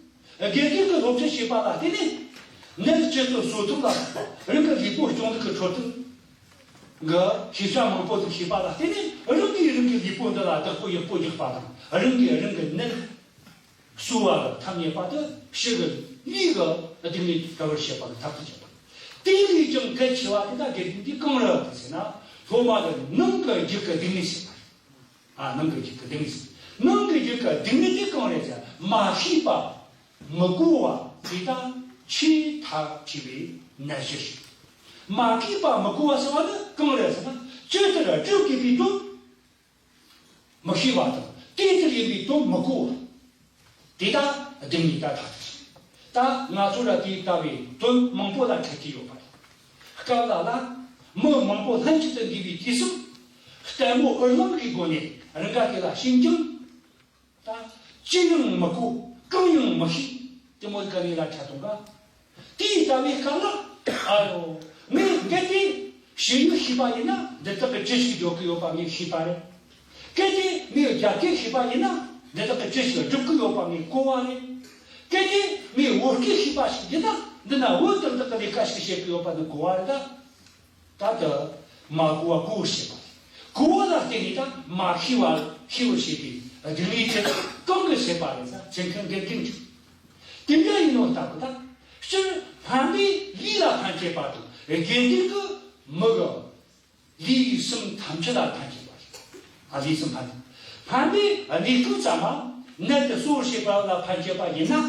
དགེ་རྒན་གྱི་སློབ་ཁྲིད་བྱས་པ་ལ་བརྟེན་ནས་ནད་ཇི་ལྟར་གསོ་ཐུབ་ལ་རང་གི་ལུས་པོ་སྐྱོང་ལུགས་ཀྱི་འཕྲོད་བསྟེན་གྱི་ཤེས་བྱ་མང་པོ་ཟིག་ཤེས་པ་ལ་བརྟེན་ནས་རང་གིས་རང་གི་ལུས་པོ་འདི་ལ་བདག་པོ་ཡག་པོ་རྒྱག་པ་དང་རང་གིས་རང་གི་ནད་གསོ་བ་ལ་ཐབས་ཉེས་པ་དེ་ཕྱི་གི་ལུས་ཀྱི་སྡུག་བསྔལ་དགའ་བར་བྱེད་པ་ལ་ཐབས་དུ་བྱེད་པ། དེ་ལས་ཀྱང་གལ་ཆེ་བ་དེ་དག་དགེ་རྒན་འདི་གང་རེད་ཟེར་ན། སློབ་མ་གི་ནང་གི་རྒྱུད་ཀྱི་སྡུག་བསྔལ་ཟེར་བ་རེད། ཨ། ནང་གི་རྒྱུད་ཀྱི་སྡུག་བསྔལ་ཟེར། ནང་གི་རྒྱུད་ཀྱི་སྡུག་བསྔལ་དེ་གང་རེད་ཟེར་ན། མ་ཤེས་པ། མི་གོ་བ་དེ་དག་ཆེས་ཐབས་ཆེ་བའི་ནད་གཞི་རེད། མ་གོས་པ་མི་གོ་བ་ཟེར་བ་ནི་གང་རེད་ཟེར་ན། ཇི་ལྟར་སྒྲུབ་དགོས་པའི་དོན་མི་ཤེས་པ་དང་དེ་ལྟར་ཡིན་པའི་དོན་མི་གོ་བ། དེ་དག་སྡུག་བསྔལ་ད་ཐག་ཆོད། ད་ང་ཚོ་ལ་དེ་ལྟ་བུའི་དོན་མང་པོ་ལ་འཕྲད་ཀྱི་ཡོད་པ་རེད། སྐབས་ལ་ལ་མི་མང་པོ་ལྷན་ཅིག་ཏུ་འདུས་པའི་དུས་སུ་ལྟད་མོ་ཨུ་ལང་གི་སྒོ་ནས་རང་དགའ་དེ་ལ་ཞེན་ཀྱང་། ད་ཅི་ཡང་མི་གོ། གང་ཡང་མི་ཤེས། དེ་མོ་ག་ནས་ལ་ཆ་དུང་ག་དེའི་ལྟ་བའི་སྐབས་ལ། ཨ་ཡོ། ངས་གལ་ཏེ་ཞིང་ཡུལ་ཤེས་པ་ཡིན་ན་འདི་དག་གི་ཅི་ཞིག་འཇོག་གི་ཡོད་པ་ངས་ཤེས་པ་རེད། གལ་ཏེ་ངས་རྒྱ་སྐད་ཤེས་པ་ཡིན་ན་འདི་དག་གི་ཅི་ཞིག་སྒྲུབ་གི་ཡོད་པ་ངས་གོ་བ་རེད། གལ་ཏེ་ངས་བོད་སྐད་ཤེས་པ་ཞིག་ཡིན་ན་འདི་ན་བོད་དང་དག་གི་ལས་ཀ་ཞིག་བྱེད་གི་ཡོད་པ་འདི་གོ་བ་རེད་ད། ད་ལྟ་མ་གོ་བ་གོ་བར་བྱེད་པ་རེད། གོ་བ་ལ་བརྟེན་ནས་ད་མ་ཤེས་པ་ཤེས་པར་བྱེད་པའི་སྡུག་བསྔལ་དེ་གང་གིས་སེལ་བ་རེད་ཟེར་ན་ཚེ་མཁན་དགེ་རྒན་གྱིས། དེ་འདྲ་ཡིན་ནོ་ལྟ་བུ་ད་སྤྱིར་སྨན་པས་ལུས་ལ་ཕན་བྱེད་པ་དང་དགེ་རྒན་གྱིས་མི་གི་ལུས་སེམས་ཐམས་ཅད་ལ་ཕན་བྱེད་པ་རེད། ཨ། ལུས་སེམས་ཕན། སྨན་པས་ལུས་སྐུ་ཙམ་མ་ནད་དེ་གསོ་བར་བྱེད་པ་ལ་ཕན་བྱེད་པ་ཡིན་ན།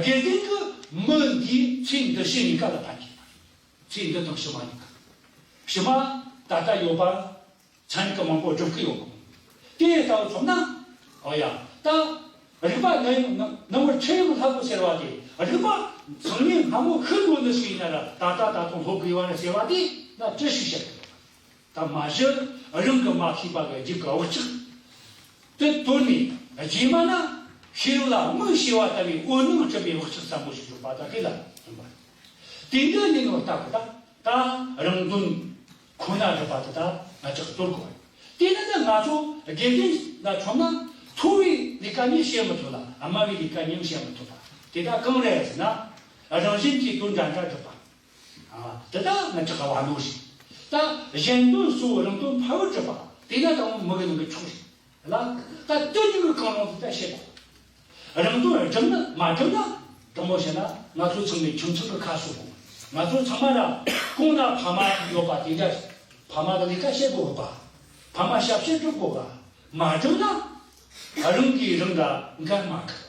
དགེ་རྒན་གྱིས་མི་འདིའི་ཚེ་འདི་ཕྱི་གཉིས་ཀ་ལ་ཕན་བྱེད་པ་རེད། ཚེ་འདི་དང་ཕྱི་མ་གཉིས་ཀ་ཕྱི་མ་ད་ལྟ་ཡོད་པ་ཚན་རིག་གི་མང་པོ་སྒྲུབ་ཀྱི་ཡོད་གོ། དེ་ལྟ་བུ་མཚོན་ན། ཨོ་ཡ། ད་རིག་པ་ནི་ནམ་བར་ཆུ་ཡི་ལྷ་བུ་ཟེར་བ་དེ་རིག་པ་ཚང་མས་སྔ་མོ་ཤི་འགྲོ་ནི་ཞིག་ཡིན་ན་ར་ད་ལྟ་ད་དུང་སློབ་དགོས་པ་རེད་ཟེར་བ་དེ་ན་ཅི་ཞིག་བཤད་གི། ད་མ་གཞི་རང་གི་མ་ཤེས་པ་གི་རྒྱུད་ཀྱི་བག་ཆགས་དེ་དོར་ནས་རྗེས་མ་ན་ཤེས་རབ་ལ་མི་ཤེས་པ་ལྟ་བུའི་འོད་སྣང་སྤྲུལ་པའི་བག་ཆགས་ཟབ་མོ་ཞིག་འཇོག་པ་དང་དེ་ལ་ཡིན་པ། དེ་འདྲ་ཡིན་ནོ་ལྟ་བུ་ད་ད་རང་དོན་ཁོ་ན་སྒྲུབ་པ་དེ་ད་ང་ཅག་གཏོར་དགོས་པ་རེད། དེ་ནི་ད་ང་ཚོ་དགེ་རྒན་ལ་མཚོན་ན་མཐོ་བའི་ལས་ཀ་ནི་བྱེད་མི་ཐུབ་ལ་དམའ་བའི་ལས་ཀ་ནི་བྱེད་མི་ཐུབ་པ་དེ་ད་གང་རེད་ཟེར་ན། རང་བཞིན་གྱིས་དོན་འདྲ་འདྲ་སྒྲུབ་པ། ཨ། དེ་ད་ང་ཅག་ག་བ་ནོ་ཞིག་ད་གཞན་དོན་གཙོ་བོ་རང་དོན་ཕལ་བར་གྲུབ་པ་དེ་ན་དང་མི་གི་ནང་གི་ཕྱོགས་ཤིག་ལ་ད་དོན་གཉིས་ཀྱི་གང་རུང་དེ་ད་བྱེད་དགོས། རང་དོན་སྒྲུབ་ན་མ་སྒྲུབ་ན་དྲང་མོ་བཤད་ན་ང་ཚོ་ཚང་མས་ཁྱིམ་ཚང་གི་ཁ་གསོ་དགོས། ང་ཚོ་ཚང་མ་ལ་གོང་ན་ཕ་མ་ཡོད་པ་དེ་འདྲ་ཕ་མ་གི་ལས་ཀ་བྱེད་དགོས་པ། ཕ་མ་ཞབས་ཕྱི་སྒྲུབ་དགོས་པ། མ་སྒྲུབ་ན་རང་གིས་རང་ལ་འགན་མ་འཁུར་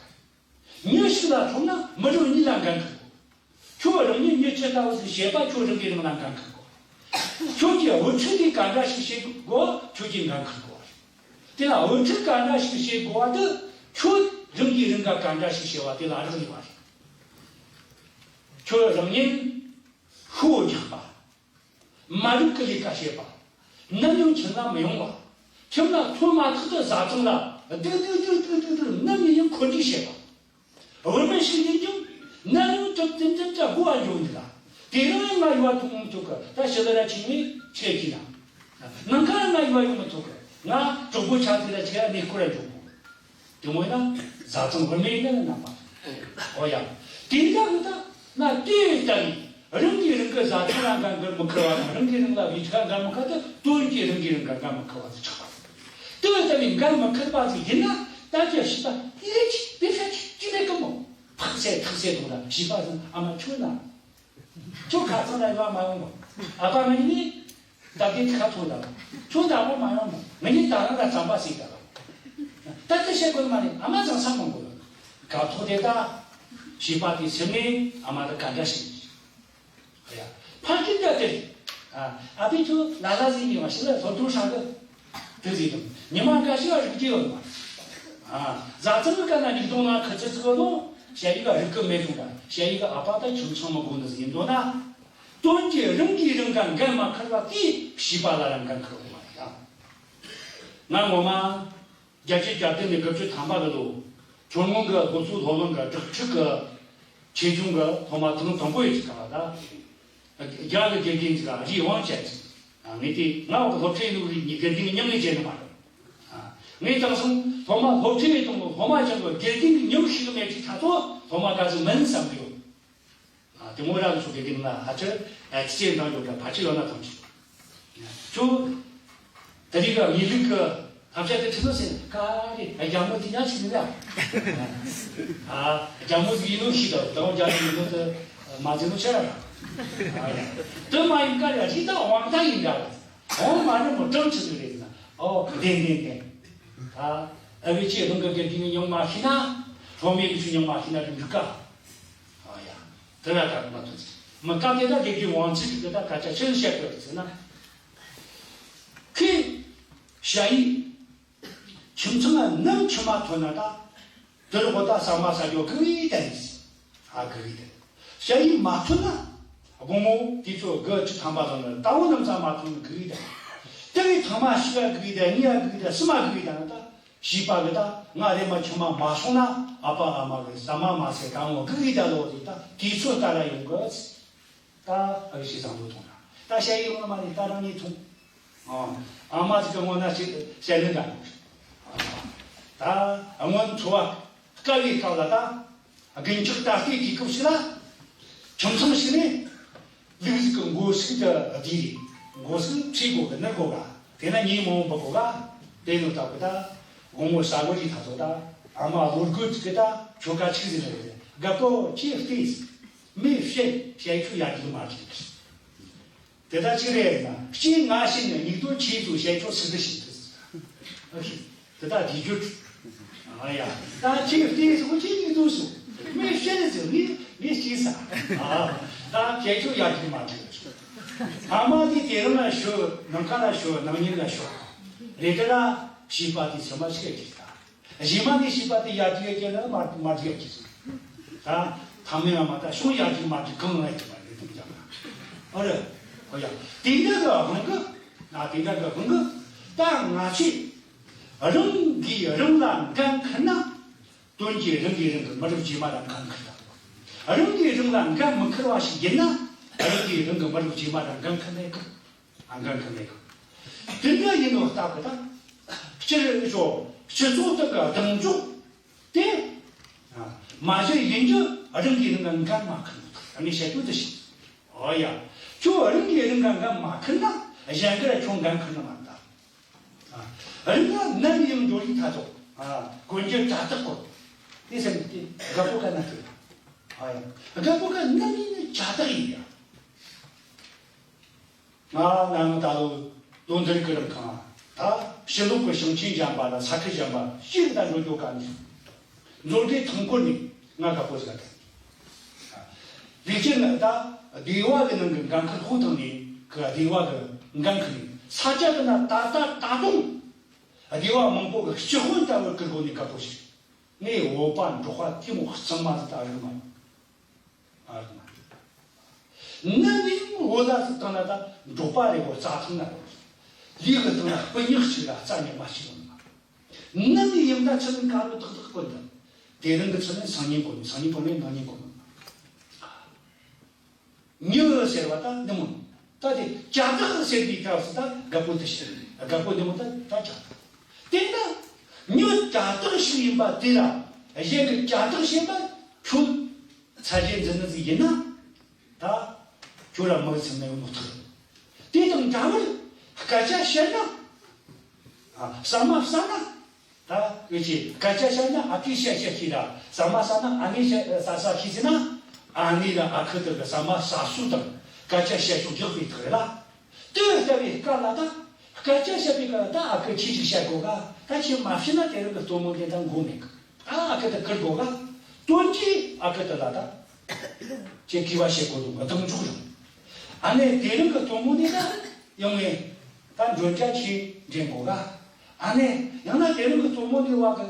བ། མྱི་ཞིག་ལ་ཐོབ་ན་མི་རབས་གཉིས་ལ་འགན་འཁུར་དགོས། ཁྱོད་རང་ཉིད་མྱི་ཇི་ལྟ་བུ་ཞིག་བྱེད་པ་ཁྱོད་རང་གིས་རང་ལ་འགན་འཁུར་དགོས། ཁྱོད་ཀྱིས་དབུ་ཁྲིད་དེ་ག་འདྲ་ཞིག་བྱེད་དགོས་ཁྱོད་ཀྱིས་འགན་འཁུར་དགོས། དེ་ལ་དབུ་ཁྲིད་ག་འདྲ་ཞིག་བྱེད་དགོས་པ་དེ་ཁྱོད་རང་གིས་རང་ག་ག་འདྲ་ཞིག་བྱེད་པ་དེ་ལ་རག་ལས་པ་རེད། ཁྱོད་རང་ཉིད་ཤུགས་རྒྱག་པ། མ་རིག་གི་ལས་ཀ་བྱེད་པ། ནམ་ཡང་ཁྱིམ་ལ་མི་ཡོང་བ། ཁྱིམ་ལ་ཐོན་མ་ཐག་ཏུ་བཟའ་ཚང་ལ་སྡུག་སྡུག་སྡུག་སྡུག་སྡུག་སྡུག་ནམ་ཡིན་ཡང་འཁོན་འགྲས་བྱེད་པ། བུད་མེད་ཞིག་ཡིན་ཀྱང་ནམ་ཡང་གྲུབ་ཙམ་ཙམ་ཙམ་སྒོ་བ་འཇོག་འདུག་ལ། དེ་རིང་ང་ཡུལ་ཐུག་མི་ཐུབ་གི། ད་ཕྱི་ལ་ར་ཕྱིན་ནས་ཆས་ཀྱི་ན། ནམ་མཁའ་ང་ཡུལ་ཡོང་མི་ཐུབ་གི། ང་གྲོགས་པོ་ཆ་ཚིག་ལ་ཆས་ནས་སྐོར་ར་འཇོག་གོ། དེ་མོ་ཡིན་ན་བཟའ་ཚང་བུད་མེད་ཡིན་ན་ནང་པ། ཨོ་ཡ། དེ་འདྲ་གི་ད་ང་ལྟོས་ལྟ་ནི་རང་གིས་རང་གི་བཟའ་ཚང་ལ་འགན་འཁུར་མི་འཁུར་བ་དང་། རང་གིས་རང་ལ་བེད་སྤྱོད་འགན་མི་འཁུར་ད་དོན་གྱིས་རང་གིས་རང་གི་འགན་མི་འཁུར་བ་དེ་ཆགས་པ། ལྟོས་ལྟ་ནི་འགན་མི་འཁུར་བ་ཟིག་ཡིན་ན་ད་ཀྱི་བྱིས་པ་དེ་རེད་ཅི་དེ་ཤ་ཅི་ཅི་མེད་གི་མོ། ཕག་སེ་ཐག་སེ་དང་ད་བྱིས་པ་ཟིག་ཨ་མ་ཁྱོད་ན། ཁྱོད་ཁ་ཚང་ལ་ཡོད་མ་ཡོང་ནོ། ཨ་ཕ་ང་གཉིས་ད་གིན་ཁ་ཐུག་ད། ཁྱོད་ད་མོ་མ་ཡོང་ནོ། ང་གཉིས་ད་རང་ལ་ཙམ་པ་ཞིག་ད། ད་ལྟ་བཤད་དགོས་མ་རེད། ཨ་མ་ཙང་ས་མང་པོ་ཡོད། ག་ཐོག་དེ་ད་བྱིས་པ་དེ་སེམས་ནས་ཨ་མ་ལ་ག་འདྲ་ཞིག་ཨ་ཡ། ཕ་གི་ད་དེ་རེད། ཨ་ཨ་ཕས་ཁྱོད་ལ་ལ་ཟིག་ཉེ་བ་ཞིག་ལ་སློབ་སྦྱོང་ཧྲ་གི། དེ་ཟིག་དང་ཉི་མ་འགའ་ཞིག་ལ་རིག་རྒྱུ་ཡོད་མ་རེད། ཨ་བཟའ་ཚང་གི་ཀ་ན་ཉིག་དོང་ན་ཁི་ཚི་ཚི་གི་ལོ། ཞ་ཡི་ག་རིག་གི་མེད་དུང་ད། ཞ་ཡི་ག་ཨ་ཕ་ད་ཁྱིམ་ཚང་མི་དགོས་ནི་ཟིག་ཡིན་དོ་ན། དོན་གྱིས་རང་གིས་རང་ག་འགན་མ་འཁུར་བ་དེས་བྱིས་པ་ལ་རང་འགན་འཁུར་བ་མ་རེད་ཡ། ང་ངོ་མ་བརྒྱད་ཅུ་གྱ་བདུན་ནས་དགུ་བཅུ་ཐམ་པ་གི་ལོ། ཁྱོད་ངོ་གི་སློབ་གསོ་སློབ་གླིང་གི་བསྒྲགས་ཁྲིད་གི་ཆེད་སྦྱོང་གི་ཐོག་མ་ཐེངས་དང་པོ་ཡི་ཅིག་ག་ལ་ད། རྒྱ་གི་དགེ་རྒན་ཅིག་ག་རི་དབང་བྱས་ཅིག་ངས་དེ་ང་བ་གི་སློབ་ཁྲིད་ཡིན་ནོ་རི་ཉི་དགེ་རྒན་གི་མཉམ་ལས་བྱས་ནི་མ་རེད། ངས་དེང་སང་སློབ་མ་སློབ་ཁྲིད་ཡིན་དང་སློབ་མ་ཅང་གི་དགེ་རྒན་གི་མཉམ་ཞིག་མེད་ཅིག་ད་ཚོ་སློབ་མ་ག་ཚོད་མིན་བསམ་གི་ཡོད། ཨ། དེ་མོ་རང་ཚོ་གི་དེ་ང་ཧ་ཅང་ཨ་ཅི་ཅེ་འདང་ཡོད་ཀྱང་ཕལ་ཆེར་ཡོད་ན་ཐམས་ཅད། ཁྱོད་དེ་རིང་གི་ངེས་ལུགས་ཀྱི་ཐབས་ཤེས་དེ་ཁྲིད་ནོ་ཟེར་ག་རེ་རྒྱ་མོ་དེ་ཉག་ཅིག་ཡིན་ལ། ཨ། རྒྱ་མོ་ཟིག་ཡིན་ནོ་ཤེས་དང་དང་རྒྱ་མོ་ཡིན་ནོ་དེ་མ་ཟེར་ནོ་ཆེ་ར། ཨ་ཡ། དེ་མ་ཡིན་ག་རེ་རི་དྭགས་དབང་ཐང་ཡིན་འདྲ་ལ། འོ་མ་ནི་མོ་གྲངས་ཆི་ཟིག་རེད་ཟེར་ན། ཨོ་བདེན་བདེན་བདེན། ད་ཨ་བའི་ཅི་རང་གི་དགེ་རྒན་ཉུང་མ་ཤེས་ན། སློབ་མའི་གི་ཆུ་ཉུང་མ་ཤེས་ན་དེ་འགྲིག་ག་ཨ་ཡ། དེ་ལ་ད་མ་ཐུབ་ཚེ། མི་སྐབས་དེ་ད་དགེ་རྒན་དབང་ཚད་ཅིག་གི་ད་སྐད་ཆ་ཆི་ཟིག་བཤད་དགོས་ཟེར་ན། ཁོས་ཞ་ཡི་ཁྱིམ་ཚང་ལ་ནམ་ཁྱིམ་མ་ཐོན་ན་ད། དེ་རུ་གོ་ད་ཟ་མ་ཟ་རྒྱུ་གི་ཡི་ད་ཡིན། ཨ་གི་ཡི་ད། ཞ་ཡི་མ་ཐོན་ན། དགོང་མོ་དུས་ཚོད་དགུ་བཅུ་ཐམ་པ་ལ་ནི་ད་འོ་ནམ་ཟ་མ་ཐོན་ནི་གི་ཡི་ད། དེ་བས་ཐེངས་མ་གཅིག་ག་གི་ཡི་ད། གཉིས་ག་གི་ཡི་ད། གསུམ་མ་གི་ཡི་ད་ན་ད། བྱིས་པ་གི་ད་ང་རེ་མ་ཁྱིམ་མ་མ་སོང་ན་ཨ་ཕ་ཨ་མ་གི་ཟ་མ་མ་ཟས་ད་འོ་གི་ཡི་ད་ལོ་དེ་ད་དུས་ཚོད་ལྟར་ར་ཡོང་གི། ད་ཨ་བི་ཤི་བཟང་པོ་མཐོང་ན་ད་ཞ་ཡི་ངོ་མ་ནི་ད་རང་ཉིད་མཐོང་། ཨ་མ་ཟིག་གི་ངོ་ན་ཞིག་ཞལ་ནི་འདྲ། ད་སྔོན་འཚོ་བ་དཀའ་བའི་སྐབས་ལ་ད་རྒན་ཆགས་ད་ལྟའི་དུས་སྐབས་ཤིག་ལ་ཁྱིམ་ཚང་ཞིག་ནས་ལུག་ཟིག་གི་མགོ་ཟིག་ཏུ་བསྡུས་རེད། མགོ་ཟིག་ཁྲིད་དགོས་གི་ནི་དགོས་ག་དེ་ན་ཉིན་མང་པོ་དགོས་ག་དེ་ནི་ད་གི་ད་དགོང་མོ་ཟ་གོ་རི་ད་ཚོ་ད་ཨ་མ་བློ་དགོས་ཅིག་གི་ད་ཁྱོ་ག་ཆིག་ཟིག་ནི་རེད། རྒད་པོ་ཁྱེད་ལྟོས། མི་བཤད་བཤད་ཆུ་ཡར་རྒྱུག་མ་རྒྱུག་དེ་ལྟ་ཅི་རེད་ན་སྐྱེས་ང་ཤི་ནས་སྙིགས་དོན་ཆེད་དུ་བཤད་ཆོག་སྲིད་དུ་ཞིག་ཏུ། ཨ་ཤི། དེ་ལྟ་དེ་རྒྱུ། ཨ་ཡ། ད་ཁྱེད་ལྟོས་སུ་ཁྱེད་སྙིགས་དོན་སུ། མི་བཤད་ནས་ཟེར་ངས་ངས་སྐྱེས་ས། ཨ། ད་བཤད་ཆོག་ཡར་རྒྱུག་མ་རྒྱུག་ཨ་མ་དེ་དེ་རིང་ལ་ཞོ་ནམ་མཁའ་ལ་ཞོ་ནམ་ཉིན་ལ་ཞོ། རེད་དེ་ལ་བྱིས་པ་དེ་ཚོད་མ་ཆེ་གི་ད། གཞན་མ་ནི་བྱིས་པ་དེ་ཡར་རྒྱུག་ཡ་ཀྱེ་ན་མར་མར་རྒྱུག་ཡ་ཀྱེ་སོང་། ད་ཐ་མའི་ཨ་མ་ད་ཤོང་ཡར་རྒྱུག་མར་རྒྱུག་གང་ལ་ཡོད་པ་རེད་དུ་ཀྱང་ན། ཨ་རེ། ཨོ་ཡ། དེ་འདྲ་གི་དབང་གི། ང་དེ་འདྲ་གི་དབང་གི། ད་ང་ཚོས་རང་གིས་རང་ལ་འགན་འཁུར་ན། དོན་གྱིས་རང་གིས་རང་གི་མི་རབས་རྗེས་མ་ལ་འགན་འཁུར་ད། རང་གིས་རང་ལ་འགན་མི་འཁུར་བ་ཞིག་ཡིན་ན། རང་གིས་རང་གི་མི་རབས་རྗེས་མ་ལ་འགན་འཁུར་མེད་གི། ཨ་འགན་འཁུར་མེད་གི། དེ་འདྲ་ཡིན་ནོ་སྟབས་གི་ད། སྤྱིར་ཞོག་སྤྱི་ཚོགས་དག་གི་གདེང་འཇོག་དེ། མ་གཞི་ཡིན་རྒྱུ་རང་གིས་རང་ལ་འགན་མ་འཁུར་ནོ་ངས་བཤད་རྒྱུ་དེ་ཞིག་ཨོ་ཡ། ཁྱོད་རང་གིས་རང་ལ་འགན་མ་འཁུར་ན་གཞན་གིས་ཁྱོད་འགན་འཁུར་ནི་མ་རེད་ད། རང་ལ་ནམ་ཡང་འགྲོ་ཡི་ཐ་ཚོ། གོན་རྒྱུ་གྲ་དག་གོ། དེ་སེམས་དེ་རྒད་པོ་ག་ན་ཐུག་ཨོ་ཡ། རྒད་པོ་ག་ནམ་ཡིན་ནི་གྲ་དག་ཡིན་ཡ། ང་ནང་ད་ལོ་ལོ་འདིར་གི་རིང་ཁང་ད་ཕྱི་ལོགས་གི་ཞིང་ཆེན་གཞན་པ་ལ་ས་ཁུལ་གཞན་པ་ཞིག་ད་འགྲོ་རྒྱུ་ག་ནས་མཛོད་དེ་ཐང་སྐོར་ནས་ང་དགའ་པོ་ཟིག་ད་ལས་ཀྱི་ནི་ད་སྡེ་བ་གི་ནང་གི་འགན་ཁུར་ཧུ་ཐང་ནས་གི་སྡེ་བ་གི་འགན་ཁུར་ནས་ས་ཆ་གི་ན་ད་ད་ད་དུང་སྡེ་བ་མང་པོ་གི་སྤྱི་དཔོན་ལྟ་བུ་གི་སྒོ་ནས་དགའ་པོ་ཞིག་ངས་བོད་པ་འབྲོག་པ་དེ་མོ་གཙང་མ་ཟིག་ད་རིག་མ་ཡོང་། ཨ་རིག་མ་ཡོང་། ནམ་ཡིན་བོད་ཟླ་ཟིག་བཏང་ན་ད་འབྲོག་པ་རེད་བོ་རྩྭ་ཐང་ན་རེད། ལུས་ཀྱི་སྟེང་ལ་སྤུ་ཉག་གཅིག་ལ་རྩ་ཉག་མ་གཅིག་ཡོད་མ། ནམ་ཡིན་ད་ཚུལ་ཁ་ལོ་ཏག་ཏག་བཀོད་འདུག་དེ་རིང་གི་ཚུལ་ནི་སང་ཉིན་བཀོད་ནི། སང་ཉིན་བཀོད་ནི་གནངས་ཉིན་བཀོད་ནི། མྱི་ཟེར་བ་ད་འདི་མོ། ད་དེ་བྱ་དག་ཟེར་བའི་སྐབས་སུ་ད་རྒད་པོ་དེ་ཤི་རྒད་པོ་འདི་མོ་ད་ད་བྱ་དག་དེ་ན་མྱི་བྱ་དག་ཞིག་ཡིན་པ་དེ་ལ་གཞན་གྱི་བྱ་དག་བྱེད་པ་ཁྱོད་ཚད་གཞི་འཛིན་ནི་ཟིག་ཡིན་ན། ད་ཁྱོད་ལ་མི་ཚེ་མེད་མོ་ཐག་དེ་དང་འདྲ་བར་སྐད་ཆ་བཤད་ན། ཨ། ཟ་མ་ཟ་ན། ད་འུ་ཅི་སྐད་ཆ་བཤད་ན་ཨ་ཁུས་བཤད་བཤད་ཤེས་ད། ཟ་མ་ཟ་ན་ཨ་ནེ་བཤད་ཟ་ཟ་ཤེས་ཟེར་ན། ཨ་ནེ་ལ་ཨ་ཁུ་དེ་གི་ཟ་མ་ཟ་སུ་དང་སྐད་ཆ་བཤད་སུ་རྒྱག་པའི་ཐག་རེད་ལ། དེ་ལྟ་བུའི་སྐབས་ལ་ད་སྐད་ཆ་བཤད་པའི་སྐབས་ལ་ད་ཨ་ཁུ་ཁྱེད་ཅིག་བཤད་དགོས་ག་ད་ཁྱེད་མ་བཤད་ན་དེ་རིང་གི་སྟོན་མོ་དེ་ད་མགོ་མེད་གི་ད་ཨ་ཁུ་དེ་ཁུར་དགོས་ག་དོན་གྱིས་ཨ་ཁུ་དེ་ལ་ད། ཁྱེད་ཀྱིས་བ་བཤད་དགོས་འདུག་གདེང་འཇོག་རུང་། ཨ་ནེ་དེ་རིང་གི་སྟོན་མོ་དེ་ད་ཡང་ངས་ད་འདྲོན་ཆ་ཆེ་འདྲེན་དགོས་ག་ཨ་ནེ་ཡང་ན་དེ་རིང་གི་སྟོན་མོ་དེ་བ་གི་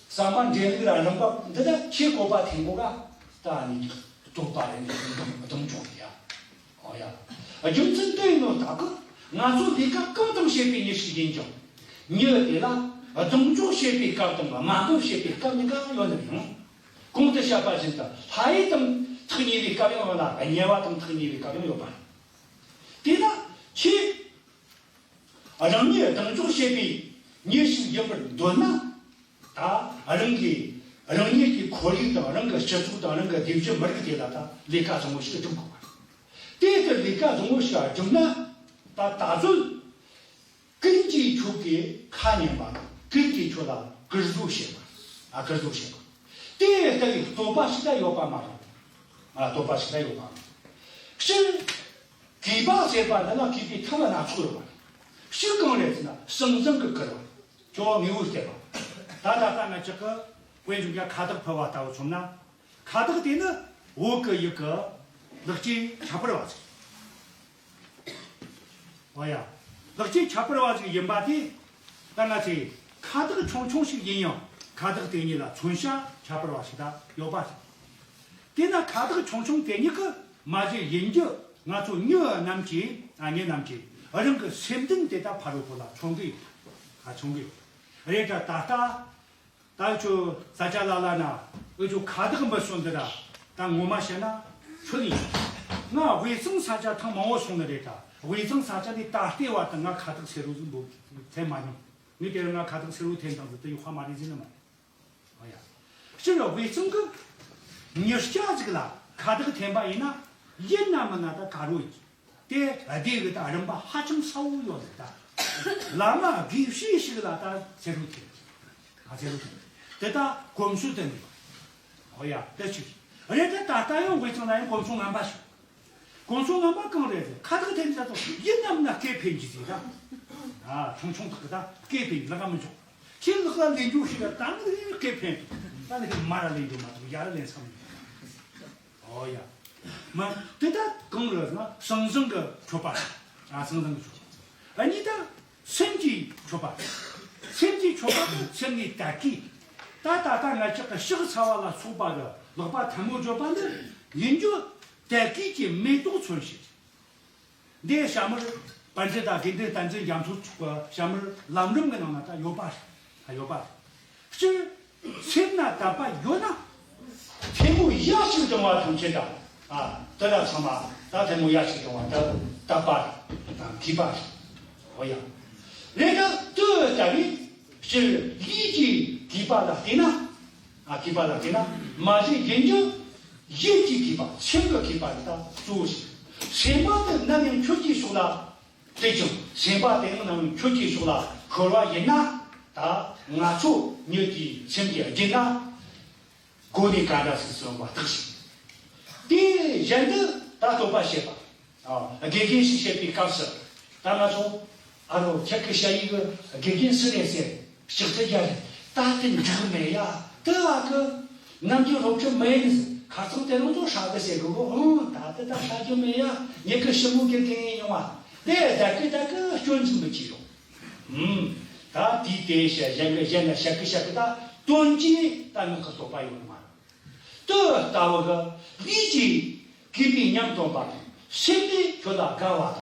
ཟ་མ་འདྲེན་ལུགས་ར་རིམ་པ་འདི་ད་ཁྱེད་གོ་པ་འཐེན་དགོས་ག་ད་ཨ་ནེ་ཀྱི་བསྟོད་པ་རེད་འདི་གདེང་འཇོག་རེད་ཡ། ཨོ་ཡ། རྒྱུ་མཚན་དེ་ཡིན་ནོ་ད་གི་ང་ཚོ་ལས་ཀ་གང་དང་བྱེད་པའི་མྱི་ཞིག་ཡིན་ཀྱང་། མྱི་དེ་ལ་གདེང་འཇོག་བྱེད་པའི་སྐབས་དང་དམའ་འབེབས་བྱེད་པའི་སྐབས་གཉིས་ཀ་ཡོད་ནི་ཡིན། གོང་དུ་བཤད་པ་བཞིན་དུ་ལྷ་ཡུལ་དང་ཐག་ཉེ་བའི་སྐབས་ཡང་ཡོད་ལ་དམྱལ་བ་དང་ཐག་ཉེ་བའི་སྐབས་ཡང་ཡོད་པ་རེད། དེས་ན་ཁྱེད་རང་ཉིད་གདེང་འཇོག་བྱེད་པའི་མྱི་ཞིག་ཡིན་པར་འདོད་ན། ད་རང་གིས་རང་ཉིད་ཀྱི་ཁོར་ཡུག་དང་རང་གི་སྤྱི་ཚོགས་དང་རང་གི་སྡེབ་སྦྱོར་མི་རིགས་དེ་ལ་ད་ལས་ཀ་བཟང་བོ་ཞིག་སྒྲུབ་དགོས་པ་རེད། དེ་ལྟར་ལས་ཀ་བཟང་བོ་ཞིག་སྒྲུབ་ན་ད་ད་གཟོད། ཀུན་གྱིས་ཁྱོད་ཀྱི་ཁ་ཉན་པ་དང་ཀུན་གྱིས་ཁྱོད་ལ་བཀུར་བཟོ་བྱེད་པ། ཨ་བཀུར་བཟོ་བྱེད་པ། དེ་ལྟ་བུའི་བསྟོད་པ་ཞིག་ད་ཡོད་པ་མ་རེད། ཨ་བསྟོད་པ་ཞིག་ད་ཡོད་པ་མ་རེད། སྤྱིར་གུས་པ་ཟེར་བ་འདི་ལ་གུས་པའི་ཐབས་སྣ་ཚོགས་ཡོད་པ་རེད། གཅིག་གང་རེད་ཟེར་ན་སེམས་བཟང་གི་བཀུར་བ། ཁྱོད་ངེས་པར་བལྟས་པ། ད་ད་ལྟ་ང་ཅག་གི་དཔེ་འཇོག་རྒྱ་ཁ་བཏགས་ཕུལ་བ་ལྟ་བུ་མཚོན་ན། ཁ་བཏགས་དེ་ནི་བོད་ཀྱི་ཡུལ་གྱི་ལེགས་སྐྱེས་ཁྱད་པར་བ་ཟེར། འོ་ཡ། ལེགས་སྐྱེས་ཁྱད་པར་བ་ཞིག་ཡིན་པ་དེ། ད་ང་ཚོས་ཁ་བཏགས་ཆུང་ཆུང་ཞིག་ཡིན་ཡང་ཁ་བཏགས་དེ་ཉིད་ལ་མཚོན་བྱ་ཁྱད་པར་བ་ཞིག་ད་ཡོད་པ་རེད། དེས་ན་ཁ་བཏགས་ཆུང་ཆུང་དེ་ཉིད་ཀྱིས་མ་གཞི་ཡིན་རྒྱུ་ང་ཚོ་མྱི་རྣམས་ཀྱིས་ཨ་མྱི་རྣམས་ཀྱིས་རང་གི་སེམས་གཏིང་དེ་ད་ཕ་རོལ་པོ་ལ་མཚོན་གྱི་ཡོད། ཨ་མཚོན་གྱི་ཡོད། རེད་ད་ད་ལྟ། ད་ཁྱོད་ས་ཆ་ལ་ལ་ན་འུ་ཆོ་ཁ་བཏགས་འབུལ་སྲོལ་འདི་ར་ད་ངོ་མ་བཤད་ན་ཁྱོད་ཡིན། ང་དབུས་གཙང་ས་ཆ་ཐེངས་མང་བོ་སོང་ནི་རེད་ད། དབུས་གཙང་ས་ཆ་ནས་ད་ལྟའི་བར་དུ་ང་ཁ་བཏགས་སེར་པོ་ཟིག་འབུལ་ཐེངས་མ་མྱོང་། ངས་དེ་རིང་ང་ཁ་བཏགས་སེར་པོ་འཐེན་བཏང་ཟིག་དེ་ཡོད་ཁ་མ་རེད་ཟེར་ནི་མ་རེད། ཨ་ཡ། སྤྱིར་དབུས་གཙང་གི་མྱི་སྐྱ་ཟིག་ལ་ཁ་བཏགས་འཐེན་པ་ཡིན་ན་ཡིན་ན་མིན་ན་ད་ག་རོ་ཡིན། དེ་སྡེ་གི་ད་རིམ་པ་ཧ་ཅང་གསལ་བོ་ཡོད་རེད་ད། བླ་མ་དགེ་བཤེས་ཤིག་ལ་ད་ཟེར་རུ་དེ། ཨ་ཟེར་རུ་དེ། དེ་ད་གོམས་སྲོལ་དེ་ནི། ཨོ་ཡ་དེ་ཅིག་རེད་དེ་ད་ལྟ་ཡང་དབུས་གཙང་ན་ཡང་གོམས་སྲོལ་ངན་པ་ཞིག་གོམས་སྲོལ་ངན་པ་གང་རེད་ཟེར་ཁ་བཏགས་འཐེན་ས་ཚོ་ཡིན་ནམ་ན་སྐེ་འཕེན་གྱི་ཟེར་ད། ཨ་ཆུང་ཆུང་དག་ད་སྐེ་འཕེན་ལག་མི་འཇོག་ཁྱེད་ལག་ལ་ལེན་རྒྱུ་ཞིག་ལ་ད་ནི་སྐེ་འཕེན་ད་ནི་མ་ར་ལེན་རྒྱུ་མ་གཏོགས་ཡ་ར་ལེན་ས་མི་འཇོག་ཨོ་ཡ། མ། དེ་ད་གང་རེད་ཟེར་ན་སེམས་བཟང་གི་མཆོད་པ་རེད། ཨ་སེམས་བཟང་གི་མཆོད་པ། ཨ་གཉིས་ད་སེམས་ཀྱི་མཆོད་པ་རེད། སེམས་ཀྱི་མཆོད་པ་དེ་སེམས་ནི་དད་གུས། ད་ད་ལྟ་ང་ཅག་གི་ཕྱག་འཚལ་བ་ལ་སོགས་པ་གི་ལག་པ་ཐལ་མོ་སྦྱར་བ་ནི་ཡིན་རྒྱུ་དད་གུས་ཀྱི་མེ་ཏོག་མཚོན་བྱེད། འདི་ཞྭ་དམར་པཎ་ཆེན་དང་དགེ་འདུན་བསྟན་འཛིན་རྒྱ་མཚོ་མཆོག་གི་ཞྭ་དམར་ལམ་རིམ་གྱི་ནང་ན་ད་ཡོད་པ་རེད། ཡོད་པ་རེད། སྤྱིར་སེམས་ན་དད་པ་ཡོད་ན། ཐལ་མོ་ཡ་གཅིག་སྦྱོང་བ་ཐམས་ཅད་དང་། ཨ་དེ་ལ་ཚང་མ་ད་ཐལ་མོ་ཡ་གཅིག་སྦྱོང་བ་ད་དད་པ་དང་གུས་པ་རེད། འོ་ཡ། རེད་ད་དུ་ལྟ་བུའི་སྤྱིར་ཡིད་ཀྱི་གུས་པ་ལ་བལྟས་ན། ཨ་གུས་པ་ལ་བལྟས་ན་མ་གཞི་ཡིན་རྒྱུ་ཡིད་ཀྱི་གུས་པ་སེམས་ཀྱི་གུས་པ་ཡིན་ད་གཙོ་བོ་ཞིག་སེམས་པ་དེ་ནམ་ཡང་ཁྱོད་ཀྱི་ཕྱོགས་ལ་དེ་ཀྱང་སེམས་པ་དེ་ཡང་ནམ་ཡང་ཁྱོད་ཀྱི་ཕྱོགས་ལ་འཁོར་བ་ཡིན་ན། ད་ང་ཚོ་མྱི་དེའི་སེམས་ཀྱི་རྒྱུད་ན་སྒོ་ནས་ག་འདྲ་ཞིག་སོང་བ་དག་ཞིག་དེ་གཞན་དུ་ད་བསྟོད་པ་བྱེད་པ། ཨ་དགེ་རྒན་ཞིག་བྱེད་པའི་སྐབས་སུ་ད་ང་ཚོ་ཨ་རོ་ཁྱེད་ཀྱི་ཞ་ཡི་གི་དགེ་རྒན་སུ་རེད་ཟེར་ལྕགས་ཐེ་རྒྱ་རེད་ད་དེ་འགྲིག་མེད་ཡ་དེ་བ་གི་ནམ་རྒྱུན་སློབ་ཁྲིད་མེད་ནི་ཁ་ཚང་དེ་རང་ཚོ་ཧྲ་གི་ཟེར་གི་གོ་ཧང་ད་དེ་ད་ཧྲ་རྒྱུ་མེད་ཡ་ངེད་ཀྱི་ཞི་མོ་གི་དགེ་རྒན་ཡོང་བ་དེ་ད་གི་ད་གི་སྐྱོན་འཛུགས་མི་བྱེད་རོགས། ཨུམ། ད་དེའི་དེ་བཤད་གཞན་གྱི་གཞན་ལ་བཤད་གི་བཤད་གི་ད་དོན་གྱིས་ད་ངག་གི་བསྟོད་པ་ཡོད་མ་རེད། དེ་ལྟ་བུ་གི་ལུས་ཀྱིས་གུས་པའི་ཉམས་སྟོན་པ་དང་སེམས་ནས་ཁྱོད་ལ་དགའ་བ་